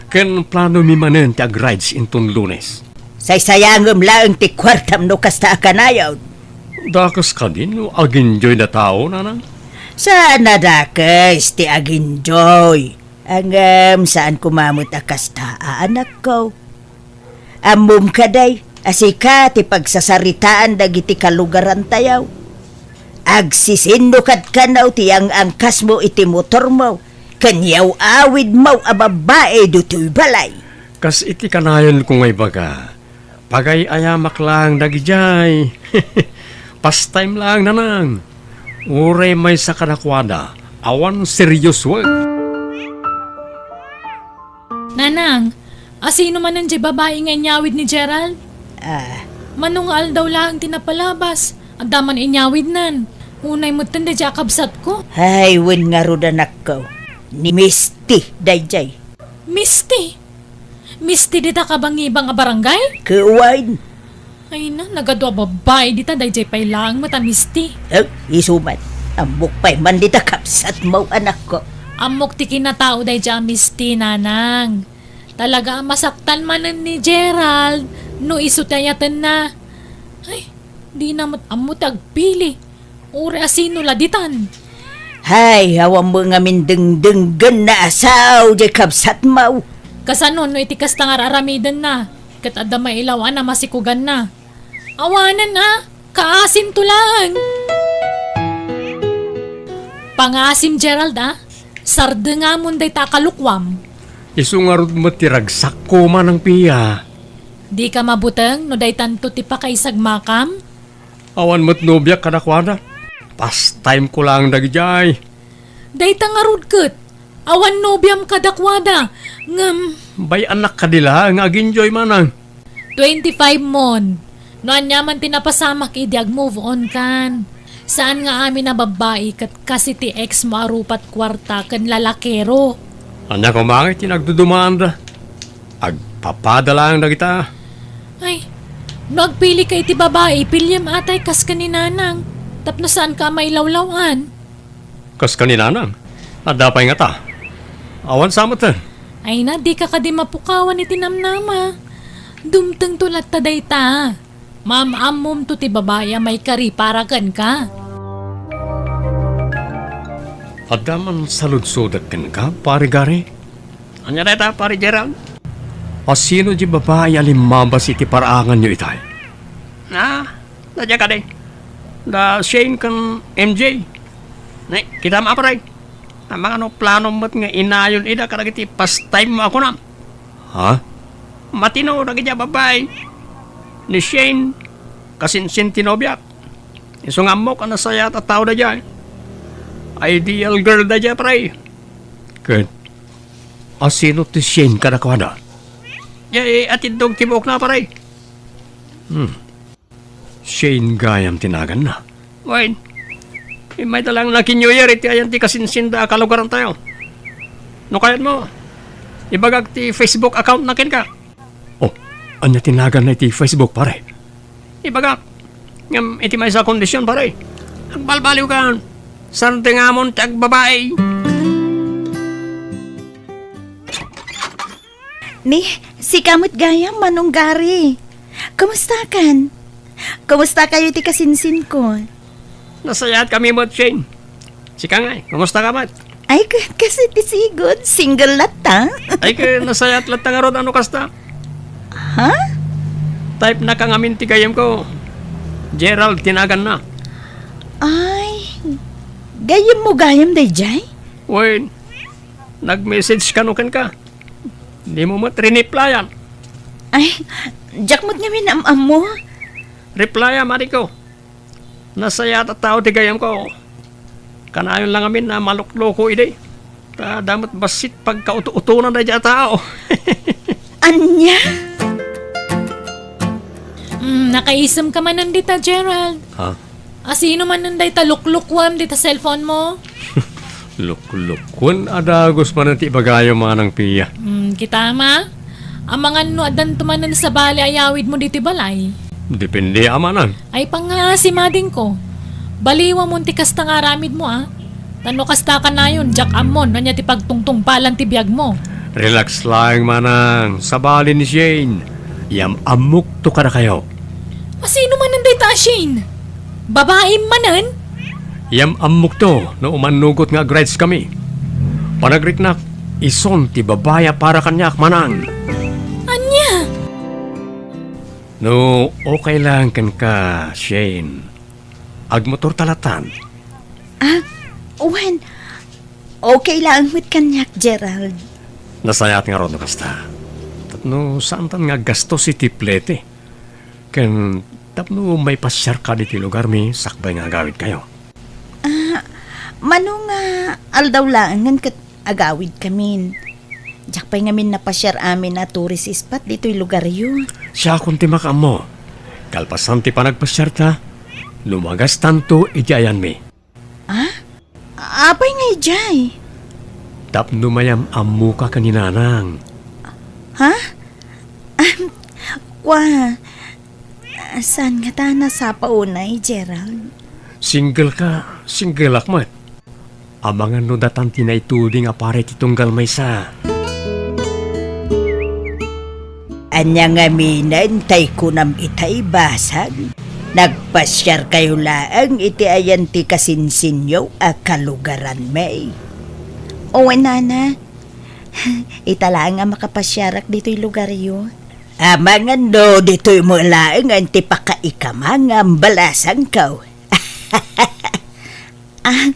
Ken planomi manen ti ag-rides inton Lunes. Saysayangem laeng ti kuartam no kasta a kanayon. Dakes kadi no ag-enjoy a tao, nanang? Saan a dakes ti ag-enjoy. Ngem saan koma met a kasta a anakko. Ammom kadi a sika ti pagsasaritaan dagiti kalugarantayo. Agsisinno kad kano ti ang-angkasmo iti motormo ken yaw-awidmo a babbai ditoy balay. Kas iti kanayonko nga ibaga, pagay-ayamak laeng dagidiay. Pastime laeng, nanang. Uray maysa kadakuada, awan seryosoek. Nanang, asino manen diay babai nga inyawid ni Gerald? Ah. Mano nga aldaw laeng ti napalabas, adda man inyawidnan. Unay metten daydiay a kabsatko. Ay, wen ngarud, anakko. Ni Misty daydiay. Misty? Misty dita kabangibang a barangay? Ket wen. Ay na, nagadu a babbai dita, daydiay pay laeng met a Misty. Eh, isu met. Ammok pay man dita kabsatmo, anakko. Ammok ti kinatao daydiay a Misty, nanang. Talaga a masaktan manen ni Gerald no isu ti ayatenna. Ay, dina met ammo ti agpili. Uray asino la ditan? Hay, awan met ngamin dengdenggenna a sao diay kabsatmo. Kasano no iti kasta nga ar-aramidenna, ket adda mailaw-an a masikuganna? Awanen a, kaasinto laeng. Pangaasim, Gerald, a. Sardengamon dayta a kalukuam. Isu ngarud met ti ragsakko, Manang Pia. Dika mabuteng no daytanto ti pakaisagmakam? Awan met nobiak kadakuada. Pastime ko laeng dagidiay. Dayta ngarud ket, awan nobiam kadakuada, ngem bay-annak kadi la nga ag-enjoy manang. Twenty-five mon. No ania man ti napasamak idi ag-move on kan. Saan nga amin a babbai ket kas iti ex mo a rupat kuarta ken lalakero. Ania koma ngay ti nagdudumanda? Agpapada laeng dagita. Ay, no agpilika iti babai, piliem atay kas ken ni Nanang, tapno saanka a mailawlaw-an. Kas ken ni Nanang? Adda pay ngata? Awan sa met. Ay na, dika kadi mapukawan iti namnama. Dumtengto latta dayta. Maam-ammomto ti babai a maikari para kenka. Adda man saludsodek kenka, Pare Gary? Ania dayta, Pare Gerald? Asino diay babai a limmabas iti paraanganyo itay? Ah, daydiay kadi. Da Shane ken M J. Ne, kitam a, pare. Amangan no planom met nga inayon ida kadagiti pastime mo a kunam. Ha? Matino dagiti a babbai. Ni Shane, kasinsin ti nobiak. Isu nga ammok a nasayaat a tao daydiay. Ideal girl daydiay, pare. Ket asino ti Shane kadakuada? Diay atiddog ti buokna, pare. Hmm. Shane gayam ti naganna. Wen, immayda laeng naki-New Year iti ayan ti kasinsinda a kalugarantayo. No kayatmo, ibagak ti Facebook account na kenka. Oh, ania ti naganna iti Facebook, pare? Ibagak. Ngem iti maysa a kondisyon, pare. Agbalbaliwkan. Sardengamon ti agbabai. Ni, sika met gayam, Manong Gary. Kumustakan? Kumustakayo iti kasinsinko? Nasayaat kami met, Shane. Sika ngay, kumusta ka met? Ay, ka-, kas iti sigud, single latta. Ay, ka-, nasayaat latta ngarud a no kasta. Ha? Type na ka ngamin ti gayyemko. Gerald ti naganna. Ay, gayyemmo gayam daydiay? Wen, nag-message kano kenka. Dimo met riniplayan. Ay, diak met ngamin am-ammo. Replyan, adingko. Nasayaat a tao ti gayyemko. Kanayon la ngamin a malukloko idi. Ta adda met bassit pagkauto-utonan daydiay a tao. Ania? Mm, nakaisemka manen dita, Gerald. Ha? Asino manen dayta luklukuem dita cellphone mo? Luklukuen a dagus manen ti ibagayam, Manang Pia. Mm, kita, ama. Amangan no addanto manen sabali a yawidmo ditoy balay. Depende, a manang. Ay, pangngaasim adingko. Baliwamon ti kasta nga aramidmo, a. Ta no kasta kanayon, diak ammon, ania ti pagtungtungpalan ti biagmo. Relax laeng, manang. Sabali ni Shane. Yam-ammokto kadakayo. Asino manen dayta a Shane? Babaim manen? Yam-ammokto no umannugot nga agrides kami. Panagriknak, isun ti babai a para kaniak, manang. Ania? No okay lang kenka, Shane, agmotorta latan. Ah, wen, okay lang met kaniak, Gerald. Nasayaat ngarud no kasta. Tapno saantan nga aggastos iti plete. Ken tapno maipasiarka ditoy lugarmi sakbay nga agawidkayo. Ah, mano nga aldaw laengen ket agawidkamin. Diak pay ngamin napasiar amin a tourist spot ditoy lugaryo. Siakon ti makaammo. Kalpasan ti panagpasiarta, lumagastanto iti ayanmi. Ah? Apay nga idiay? Tapno mayam-ammoka ken ni Nanang. Ha? Ahem, kua, saan ngata a nasapa unay, Gerald? Single ka, single ak met. Amangan no datan ti naituding a pare ti tunggal maysa. Ania ngaminen tay kunam itay, basang? Nagpasiarkayo laeng iti ayan ti kasinsinyo a kalugaranmi. Wen, nana. Ita laeng a makapasiarak ditoy lugaryo. Amangan no ditoy met laeng ti pakaikamangam, balasangko. Ah,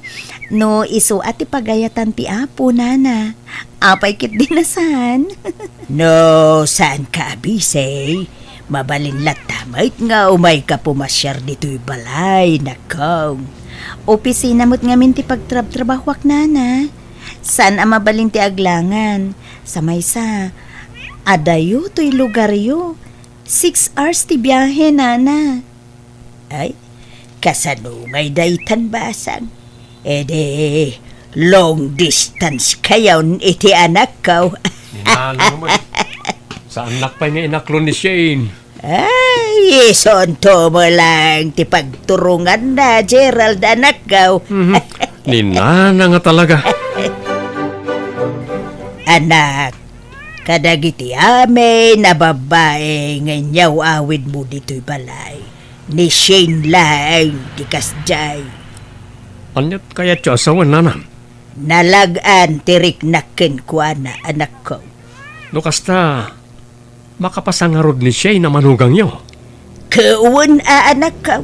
no isu a ti pagayatan ti Apo, nana, apay ketdi a saan? No saanka a bisi, mabalin latta met nga umayka pumasiar ditoy balay, nakko. Opisina met ngamin ti pagtrabtrabahoak, nana. Saan a mabalin ti aglangan. Sa maysa, adayo toy lugaryo. Six hours ti biahe, nana. Ay, kasano ngay daytan, basang? Edi, long distance kayon iti anakko. Ni Nanang met. Saannak pay nga inaklon ni Shane. Ay, isunto met lang ti pagturonganna, Gerald, anakko. Mhm. Ni Nanang nga talaga. Anak, kadagiti amin a babbai nga inyaw-awidmo ditoy balay, ni Shane laeng ti kasdiay. Aniat kayatyo a sawen, nanang? Nalag-an ti riknak kenkuana, anakko. No kasta, makapasa ngarud ni Shane a manugangyo? Ket wen a, anakko.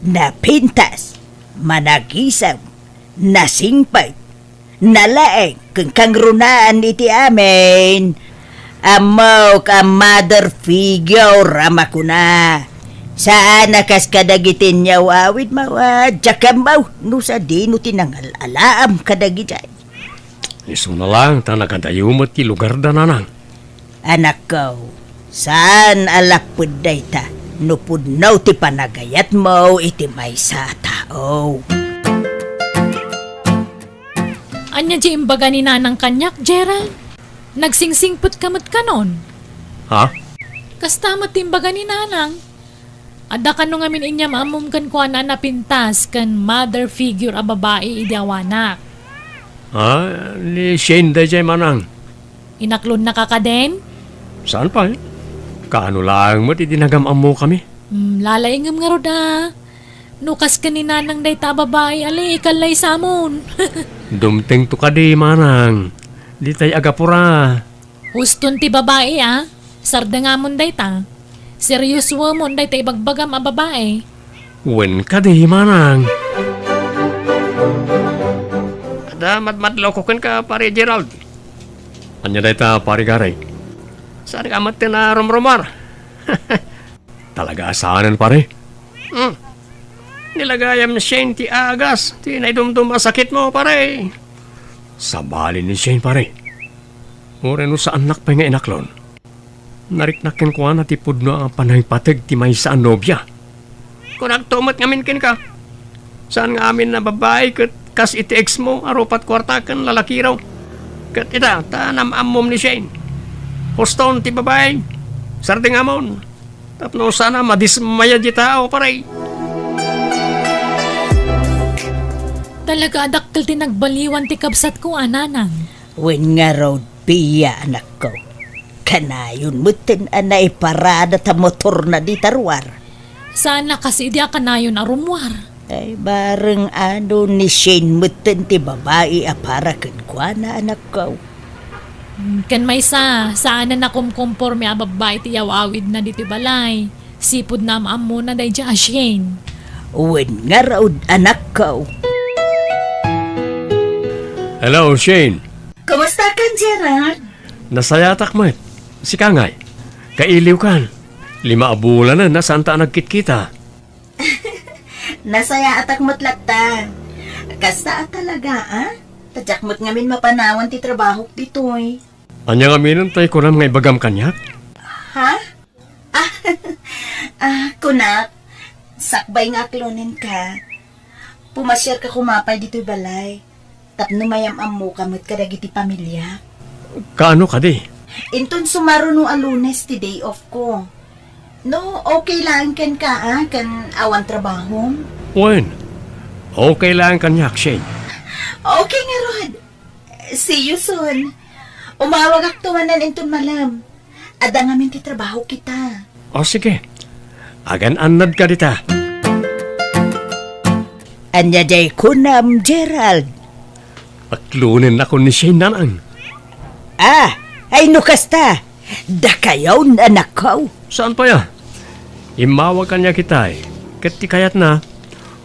Napintas, managisem, nasingpet, nalaeng ken kangrunaan iti amin. Ammok a mother figure a makuna. Saan a kas kadagiti inyaw-awidmo a diak ammo no sadino ti nangal-alaam kadagidiay. Isuna lang ta nagadayo met ti lugarda, nanang. Anakko, saan a lapped dayta no pudno ti panagayatmo iti maysa a tao. Ania ti imbaga ni Nanang kaniak, Gerald? Nagsingsingpetka met kanon? Ha? Kasta met ti imbaga ni Nanang. Adda kano ngamin inyam-ammom kenkuana a napintas ken mother figure a babai idi awanak? Ah, ni Shane daydiay, manang. Inaklonnaka kadin? Saan pay? Kaano laeng met idi nagam-ammokami? Hmm, lalaingem ngarud a. No kas ken ni Nanang dayta a babai, ali, ikallaysamon. Dumtengto kadi, manang. Ditay agapura. Huston ti babai, a. Sardengamon dayta. Seriosoemon dayta ibagbagam a babai. Wen kadi, manang. Adda madmadlawko kenka, Pare Gerald. Ania dayta, Pare Gary? Saan ka met ti narumrumar? Talaga a saanen, pare? Hmm. Ni lagayam, Shane, ti agas ti naidumdum a sakitmo, pare. Sabali ni Shane, pare. Uray no saannak pay nga inaklon, nariknak kenkuana ti pudno a panangipateg ti maysa a nobia. Kunakto met ngamin kenka, saan nga amin a babbai ket kas iti ex mo a rupat kuarta ken lalakiraw. Ket ita, ta naam-ammom ni Shane. Huston ti babbai, sardingamon. Tapno saan a madismaya ti tao, pare. Talaga a dakkel ti nagbaliwan ti kabsatko a nanang. Wen ngarud, Pia, anakko. Kanayon metten a naiparada ta motorna dita ruar. Saan a kas idi a kanayon a rummuar. Ay, bareng ania ni Shane metten ti babai a para kenkuana, anakko. Hmm, ken maysa, saan a nakumkomporme a babbai ti iyaw-awidna ditoy balay. Sipud naam-ammona daydiay a Shane. Wen ngarud, anakko. Hello, Shane. Kumusta ka, Gerald? Nasayaatak met. Sika ngay? Kailiwkan. Lima a bulanen a saanta a nagkitkita. Nasayaatak met latta. Kasta a talaga, a? Ta diak met ngamin mapanawan ti trabahok ditoy. Ania ngamin tay kunam nga ibagam kaniak? Ha? Ah, ah, kunak, sakbay nga aklonenka, pumasiarka koma pay ditoy balay tapno mayam-ammoka met kadagiti pamiliak. Kaano kadi? Inton sumaruno a Lunes ti day off ko. No, okay laeng kenka, a, ken awan trabahom? Wen, okay laeng kaniak, Shane. Okay ngarud. See you soon. Umawagakto manen inton malem. Adda ngamin ti trabaho kita. O, sige. Agan-annadka dita. Ania diay kunam, Gerald? Aklonennakon ni Shane, nanang. Ah, ay no kasta, dakayon, anakko. Saan pay a? Immawag kaniak itay, ket ti kayatna,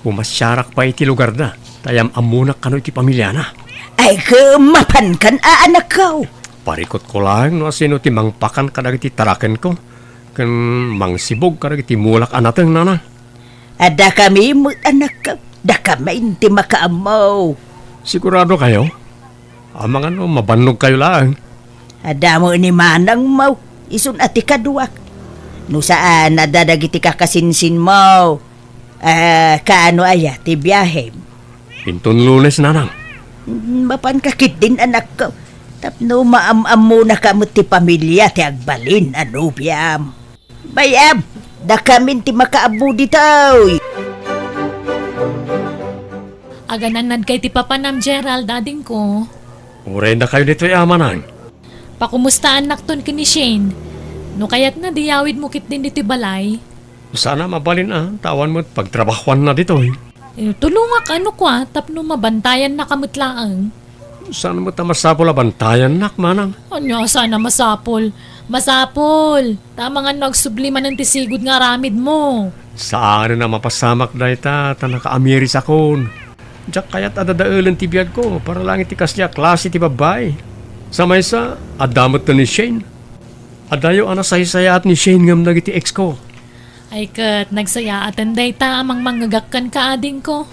pumasiarak pay iti lugarda, ta yam-ammonak kano iti pamiliana. Ay, ket mapankan a, anakko. Parikutko laeng no asino ti mangpakan kadagiti tarakenko, ken mangsibog kadagiti mulak a nateng, nanang. Adda kami met, anakko. Dakami ti makaammo. Sigurado kayo? Amangan no mabannog kayo laeng. Adda mo ni manang mo, isun a ti kaduak. No saan, adda dagiti kakasinsin mo. Ah, kaano aya ti biahem? Inton Lunes, nanang. Mm, mapanka ketdin, anakko. Tapno maam-ammonaka met ti pamilia ti agbalin a nobiam. Bay-am, dakamin ti makaammo ditoy. Agan-annadka iti papanam, Gerald, adingko. Uray dakayo ditoy, a, manang. Pakumustaannakton ken ni Shane. No kayatna, di yawidmo ketdin ditoy balay. Saan a mabalin a, ta awan met pagtrabahoanna ditoy. Eh, tulongak, ano kua, tapno mabantayannaka met laeng. Saan met a masapul a bantayannak, manang? Ania, saan a masapul? Masapul! Ta amangan no agsubli manen ti sigud nga aramidmo. Saanen a mapasamak dayta, ta nakaamirisakon. Diak kayat a dadaelen ti biagko para laeng iti kasdiay a klase ti babbai. Sa maysa, adda met ni Shane. Adayo a nasaysayaat ni Shane ngem dagiti ex ko. Ay ket, nagsayaaten dayta a mangmangngegak kenka, adingko.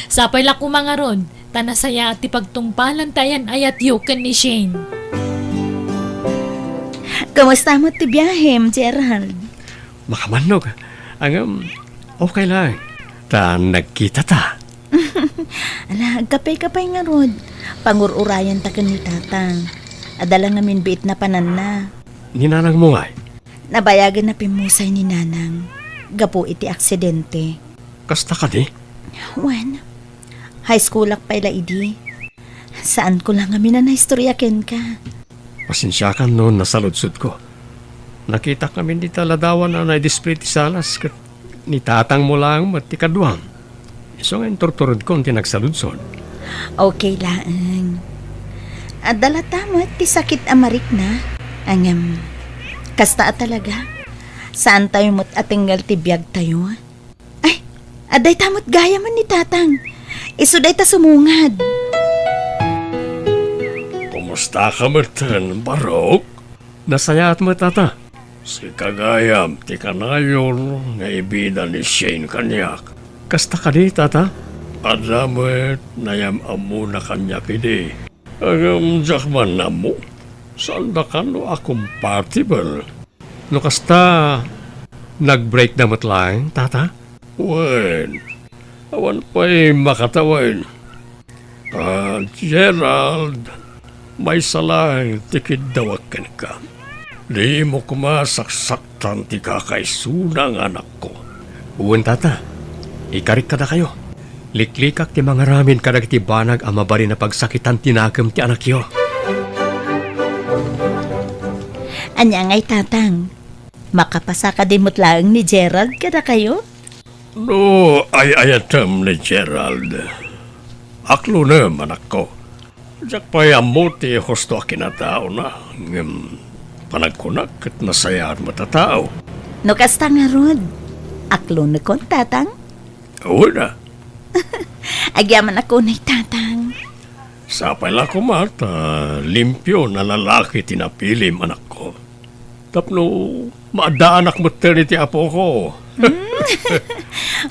Sapay la koma ngarud, ta nasayaat ti pagtungpalan ti ayan-ayatyo ken ni Shane. Kumusta met ti biahem, Gerald? Makabannog. Ngem, okay laeng. Ta nagkita ta. Ala, agkape-kape ngarud. Pangur-urayanta ken ni Tatang. Adda la ngamin biit napananna. Ni nanangmo ngay? Nabayagen a pimmusay ni Nanang gapu iti aksidente. Kasta kadi? Wen, high schoolak pay la idi. Saanko la ngamin a naistorya kenka. Pasensiakan no nasaludsodko. Nakitak ngamin dita ladawan a naidisplay ti salas ket ni tatangmo laeng met ti kaduam. Isu nga inturturedkon ti nagsaludsod. Okay laeng. Adda latta met ti sakit a marikna. Ngem, kasta a talaga. Saantayo met a tengngal ti biagtayo. Ay, adda ita met gayamen ni Tatang. Isu dayta sumungad. Kumusta ka metten, Barok? Nasayaat met, Tata. Sika gayam ti kanayon nga ibida ni Shane kaniak. Kasta kadi, tata? Adda met nayam-ammona kaniak idi. Ngem diak man ammo. Saandaka no a compatible. No kasta, nag-break da met laeng, tata? Wen, awan pay makatawen. Ah, Gerald, maysa laeng ti kiddawak kenka. Dimo koma saksaktan ti kakaisuna nga anakko. Wen, tata, ikarik kadakayo. Liklikak ti mangaramid kadagiti banag a mabalin a pagsakitan ti nakem ti anakyo. Ania ngay, tatang? Makapasa kadi met laeng ni Gerald kadakayo? No ay-ayatem ni Gerald, aklonem, anakko. Diak pay ammo ti husto a kinataona, ngem panagkunak ket nasayaat met a tao. No kasta ngarud, aklonekon, tatang? Wen a. Agyamanak unay, tatang. Sapay la koma ta limpio a lalaki ti napilim, anakko. Tapno maaddaanak metten iti apoko. Hmm.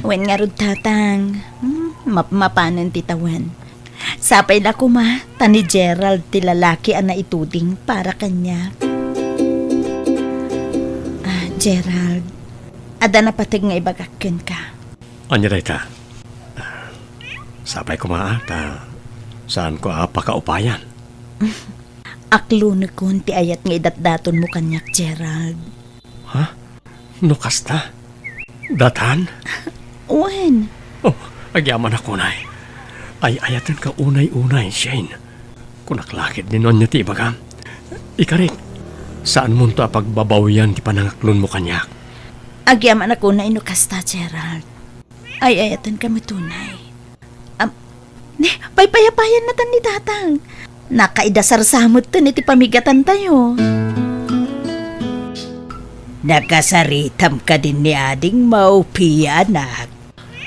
Wen ngarud, tatang. Hmm, map-, mapanen ti tawen. Sapay la koma ta ni Gerald ti lalaki a naituding para kaniak. Ah, Gerald, adda napateg nga ibagak kenka. Ania dayta? Sapay koma, a, ta saanko a pakaupayan. Aklonekon ti ayat nga idatdatonmo kaniak, Gerald. Ha? No kasta? Datan? Wen. Oh, agyamanak unay. Ay-ayatenka unay-unay, Shane. Kunak la ketdi no ania ti ibagam. Ikarik, saanmonto a pagbabawian ti panangaklonmo kaniak. Agyamanak unay no kasta, Gerald. Ay-ayatenka met unay. Am, ne, paypayapayan natan ni tatang. Nakaidasarsa metten iti pamigatantayo. Nakasaritam kadin ni adingmo, pianak?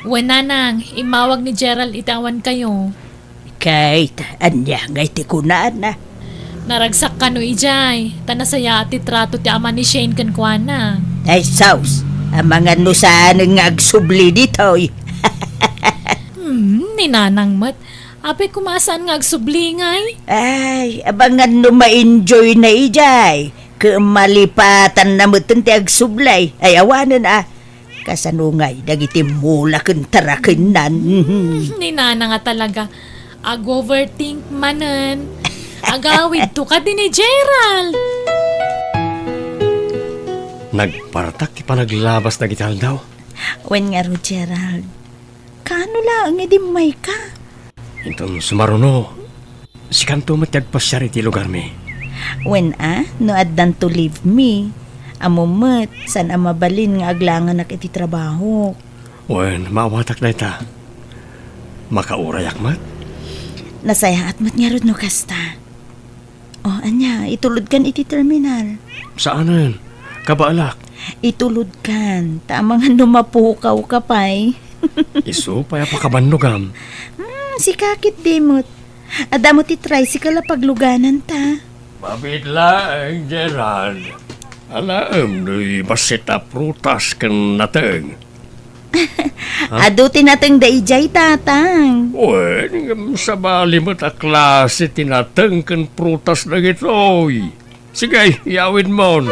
Wen, nanang, immawag ni Gerald iti awankayo. Kayat, ania ngay ti kunana? Naragsak kano idiay, ta nasayaat ti trato ti ama ni Shane kenkuana. Ay, sus! Amangan no saanen nga agsubli ditoy. Hmm, ni nanang met. Apay koma a saan nga agsubli ngay? Ay, amangan no ma-enjoy na idiay. Ket malipatanna metten ti agsublay. Ay, awanen a. Kasano ngay dagiti mula ken tarakennan? Hmm, ni nanang a talaga. Ag-overthink manen. Agawidto kadi ni Gerald. Nagpartak ti panaglabas dagiti aldaw. Wen ngarud, Gerald. Kaano laeng idi immayka? Inton sumaruno, sikanto met ti agpasiar iti lugarmi. Wen a, no addanto leave mi, ammom met, saan a mabalin nga aglanganak iti trabahok. Wen, maawatak dayta. Makaurayak met. Nasayaat met ngarud no kasta. O, ania, itulodkan iti terminal? Saanen. Kabaelak. Itulodkan, ta amangan no mapukawka pay. Isu pay a pakabannogam. Hmm, sika ketdi met. Adda met ti tricycle a paglugananta. Mabiit laeng, Gerald. Alaem no bassit a prutas ken nateng. Ha? Adu ti natengda idiay, tatang. Wen, ngem sabali met a klase ti nateng ken prutas dagitoy. Sige, iyawidmon.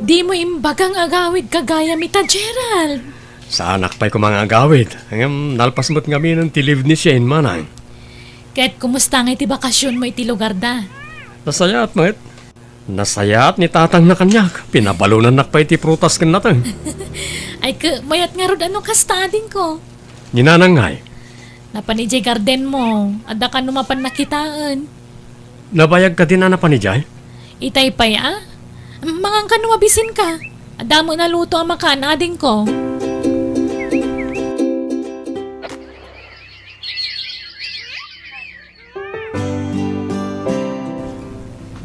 Dimo imbaga nga agawidka gayam ita, Gerald. Saanak pay koma nga agawid. Ngem nalpas met ngaminen ti leave ni Shane, manang. Ket kumusta ngay ti bakasionmo iti lugarda? Nasayaat met. Nasayaat ni tatangna kaniak. Pinabalonannak pay ti prutas ken nateng. Ay, ket mayat ngarud a no kasta, adingko. Ni nanang ngay? Napan idiay gardenmo. Adda kano mapan nakitaen. Nabayag kadin a napan idiay? Itay pay a? Mangan kano mabisinka. Adda met naluto a makan, adingko.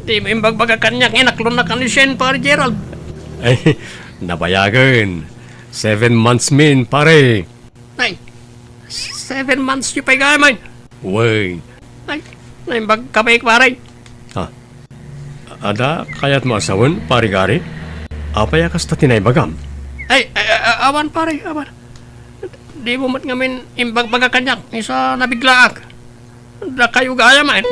Dimo imbagbaga kaniak nga inaklonnak ni Shane, Pare Gerald. Ay, nabayagen. Seven months min, pare. Ay, seven months yu pay gayam, ay. Wen. Ay, naimbag ka pay, pare. Ha? Adda kayatmo a sawen, Pare Gary? Apay a kasta ti naibagam? Ay, ay, ay, A-, awan, pare, awan. Dimo met ngamin imbagbaga kaniak, isu a nabiglaak. Dakayo gayam, eh.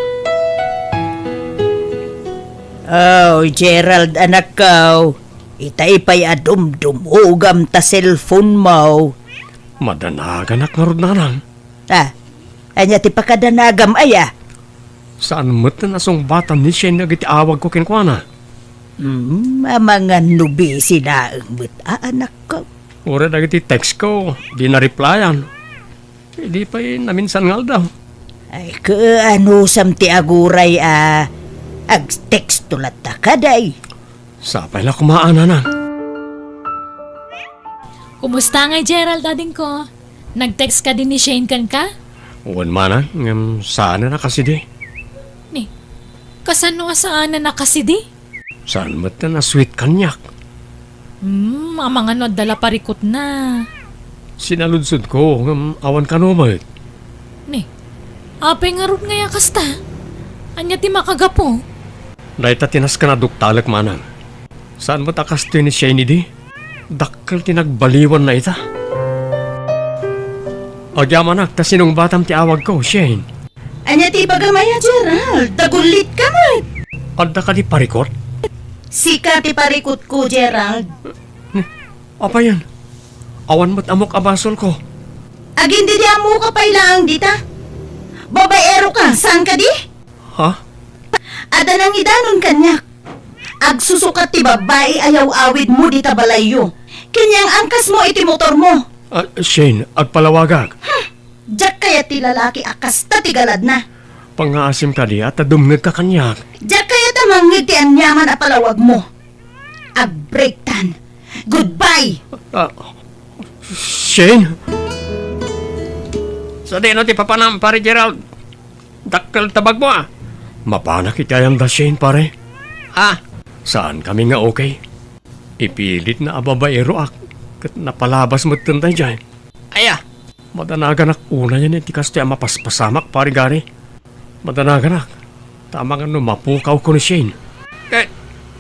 Oh, Gerald, anakko. Itay pay a dumdumugam ta cellphone mo. Madanaganak ngarud, nanang. Ah, ania ti pakadanagam aya? Saan met a nasungbatan ni Shane dagiti awagko kenkuana? Hmm, amangan no busy laeng met a anakko. Uray dagiti textko, di na-replyan. Idi pay naminsan nga aldaw. Ay, kaanusam ti aguray a agtexto latta kadi? Sapay la koma, nanang. Kumusta ngay, Gerald, adingko? Nag-text kadi ni Shane kenka? Wen, manang, ngem saanen a kasidi. Ni, kasano a saanen a kasidi? Saan met a sweet kaniak? Hmm, amangan no adda la parikutna. Sinaludsodko, ngem awan kano met. Ni, apay ngarud ngay a kasta? Ania ti makagapu? Dayta ti nasken a duktalek, manang. Saan met a kastoy ni Shane idi? Dakkel ti nagbaliwanna ita. Agyamanak ta sinungbatam ti awagko, Shane. Ania ti ibagam aya, Gerald? Dagullitka met. Adda kadi parikut? Sika ti parikutko, Gerald. Ni, apayen? Awan met ammok a basolko. Agin didi ammoka pay laeng dita. Babaeroka, saan kadi? Ha? Adda nangidanon kaniak. Agsusukat ti babbai a yaw-awidmo dita balayyo. Ken yang-angkasmo iti motormo. Ah, Shane, agpalawagak. Hmm. Diak kayat ti lalaki a kasta ti galadna. Pangngaasim kadi a ta dumngegka kaniak. Diak kayat a mangngeg ti aniaman a palawagmo. Agbreaktan. Goodbye! Ah, Shane? Sadino ti papanam, Pare Gerald? Dakkel ta bagmo, a. Mapanak iti ayanda, Shane, pare. Ah? Saankami nga okay. Ipilitna a babaeroak, ket napalabas metten daydiay. Aya? Madanaganak unayen iti kastoy a mapaspasamak, Pare Gary. Madanaganak, ta amangan no mapukawko ni Shane. Ket,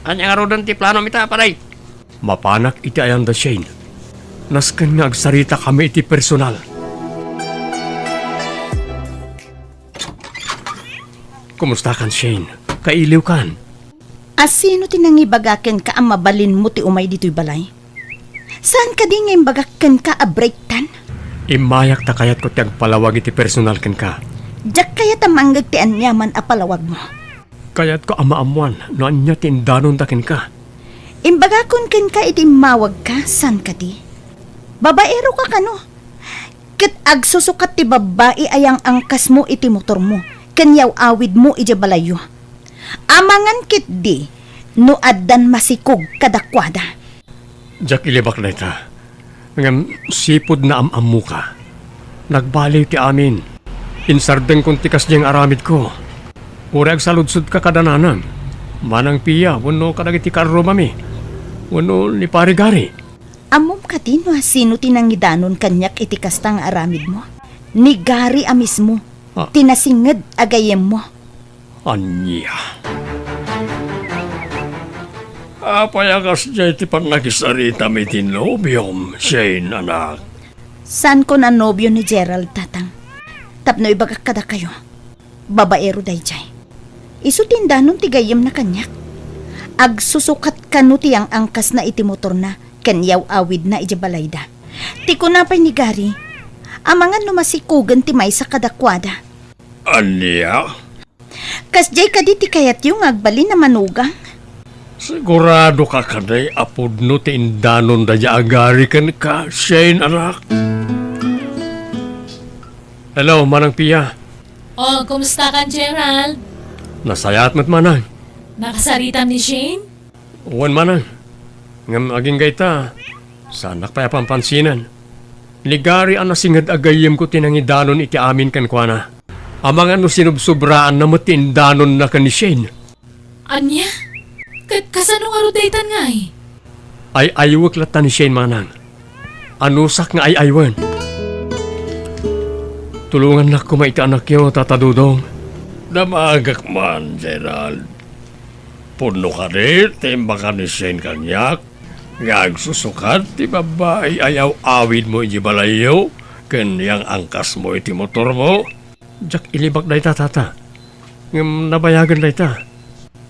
ania ngaruden ti planom ita, pare? Mapanak iti ayanda, Shane. Nasken nga agsaritakami iti personal. Kumustakan, Shane? Kailiwkan? A sino ti nangibaga kenka a mabalinmo ti umay ditoy balay? Saan kadi nga imbagak kenka a breaktan? Immayak ta kayatko ti agpalawag iti personal kenka. Diak kayat a mangngeg ti aniaman a palawagmo. Kayatko a maammoan no ania ti indanonda kenka. Imbagakon kenka iti immawagka, saan kadi? Babaeroka kano? Ket agsusukat ti babbai a yang-angkasmo iti motormo ken yaw-awidmo idiay balayyo. Amangan ketdi no addan masikog kadakuada. Diak ilibak dayta. Ngem sipud naam-ammoka. Nagbaliw ti amin. Insardengkon ti kasdiay nga aramidko. Uray agsaludsodka kada nanang, Manang Pia, wenno kadagiti kaarrumami, wenno ni Pare Gary. Ammom kadi no asino ti nangidanon kaniak iti kasta nga aramidmo? Ni Gary a mismo, Ah. ti nasinged a gayyemmo. Ania? Apay a kasdiay ti pannakisaritam iti nobiom, Shane, anak? Saanko a nobio ni Gerald, Tatang. Tapno ibagak kadakayo, babaero daydiay. Isu ti indanon ti gayyemna kaniak. Agsusukat kano ti yang-angkasna iti motorna ken yaw-awidna idiay balayda. Ti kuna pay ni Gary, amangan no masikogen ti maysa kadakuada. Ania? Kasdiay kadi ti kayatyo nga agbalin a manugang? Siguradoka kadi a pudno ti indanon daydiay a Gary kenka, Shane, anak? Hello, Manang Pia. Oh, kumustakan, Gerald? Nasayaat met, Manang. Nakasaritam ni Shane? Wen, Manang. Ngem agingga ita, saanak pay a pampansinen. Ni Gary a nasinged a gayyemko ti nangidanon iti amin kenkuana. Amangan no sinubsobraanna met ti indanonna ken ni Shane. Ania? Ket kasano ngarud daytan ngay? Ay-aywek latta ni Shane, Manang. Anusak nga ay-aywen. Tulongannak koma iti anakyo, Tata Dodong. Damagek man, Gerald. Pudno kadi ti imbagak ni Shane kaniak? Nga agsusukat ti babbai a yaw-awidmo idiay balayyo ken yang-angkasmo iti motormo? Diak ilibak dayta, Tata. Ngem nabayagen dayta.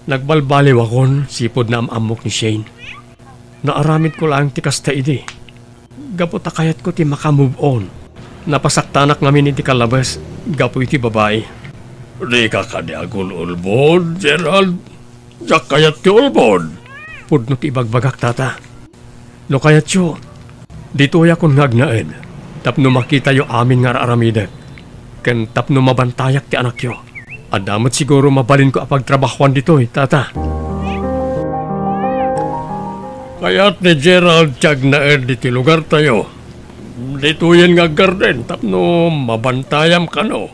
Nagbalbaliwakon sipud naam-ammok ni Shane. Naaramidko laeng ti kasta idi. Gapu ta kayatko ti maka-move on, napasaktanak ngamin iti kallabes gapu iti babai. Dika kadi agul-ulbod, Gerald. Diak kayat ti ulbod. Pudno ti ibagbagak, Tata. No kayatyo, ditoyakon nga agnaed tapno makitayo amin nga ar-aramidek, ken tapno mabantayak ti anakyo. Adda met siguro mabalinko a pagtrabahoan ditoy, Tata. Kayat ni Gerald ti agnaed iti lugartayo. Ditoyen nga aggarden tapno mabantayam kano.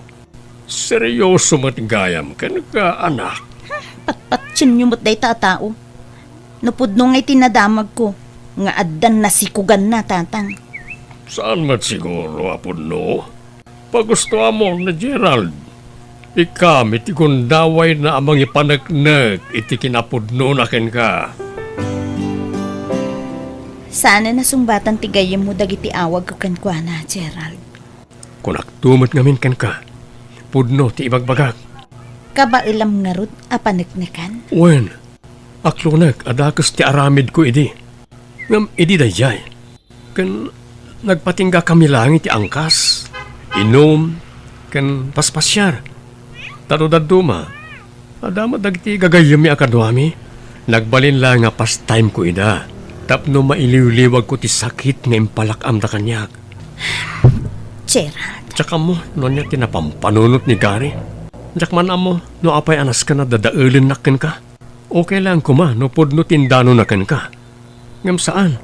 Seryoso met gayam kenka, anak. Patpatienyo met dayta a tao. No pudno nga iti nadamagko nga addan nasikuganna, Tatang. Saan met siguro a pudno? Pagustoamon ni Gerald. Ikami ti gundawayna a mangipaneknek iti kinapudnona kenka. Saan a nasungbatan ti gayyemmo dagiti awagko kenkuana, Gerald. Kunakto met ngamin kenka, pudno ti ibagbagak. Kabaelam ngarud a paneknekan? Wen, aklonek a dakes ti aramidko idi. Ngem idi daydiay, ken nagpatinggakami laeng iti angkas, inum, ken paspasiar. Ta no dadduma, adda met dagiti gagayyemmi a kaduami. Nagbalin laeng a pastimeko ida tapno mailiwliwagko ti sakit nga impalak-amda kaniak. Gerald. Diak ammo no ania ti napampanunot ni Gary. Diak man ammo no apay a nasken a dadaelennak kenka. Okay laeng koma no pudno ti indanonna kenka. Ngem saan,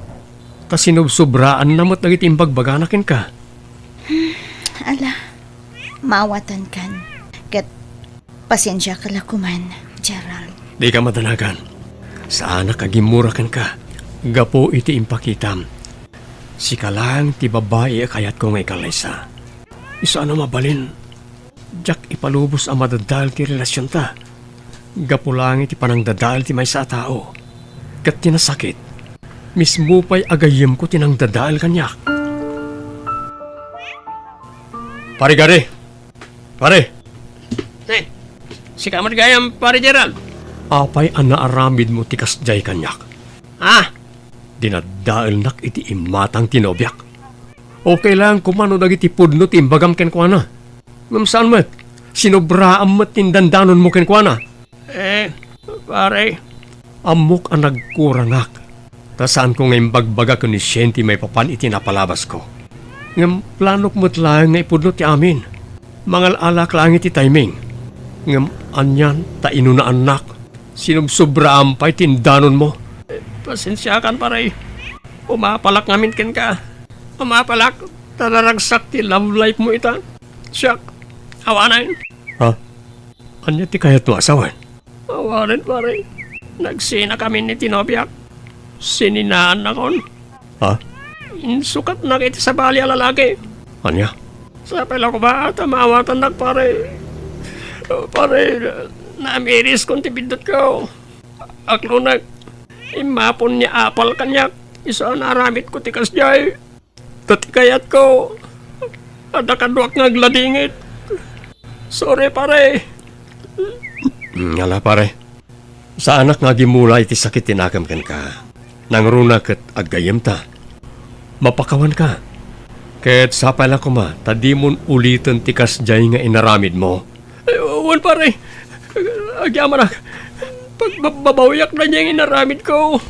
ta sinubsobraanna met dagiti imbagbagana kenka. Ala, maawatankan. Ket pasensiaka la koman, Gerald. Dika madanagan. Saanak a gimmura kenka gapu iti impakitam. Sika laeng ti babai a kayatko nga ikallaysa. Isu a no mabalin, diak ipalubos a madadael ti relasionta. Gapu laeng iti panangdadael ti maysa a tao. Ket ti nasakit, mismo pay a gayyemko ti nangdadael kaniak. Pare Gary! Pare! Eh, sika met gayam, Pare Gerald. Apay a naaramidmo ti kasdiay kaniak? Ah! Dinaddaelnak iti imatang ti nobiak. Okay laeng koma no dagiti pudno ti imbagam kenkuana. Ngem saan met, sinobraam met ti indandanonmo kenkuana. Eh, pare. Ammok a nagkurangak, ta saanko nga imbagbaga ken ni Shane ti maipapan iti napalabasko. Ngem planok met laeng nga ipudno ti amin. Mangal-alak laeng iti timing. Ngem anian ta inunaannak? Sinubsobraam pay ti indanonmo. Eh, pasensiakan, pare. Umapalak ngamin kenka. Umapalak ta naragsak ti love life mo ita. Siak, awanen. Ha? Ania ti kayatmo a sawen? Awanen, pare. Nagsinakamin iti nobiak. Sininaannakon. Ha? Insukatnak iti sabali a lalaki. Ania? Sapay la koma ta maawatannak, pare. Pare, namiriskon ti biddutko. Aklonek, immapon ni apal kaniak. Isu a naaramidko ti kasdiay. Ta ti kayatko, adda kaduak nga agladingit. Sorry, pare. Mm, ala, pare. Saanak nga agimula iti sakit ti nakem kenka. Nangruna ket aggayyemta. Mapakawanka. Ket sapay la koma ta dimon uliten ti kasdiay nga inaramidmo. Eh, wen, pare. Agyamanak. Pagbababawiak daydiay nga inaramidko.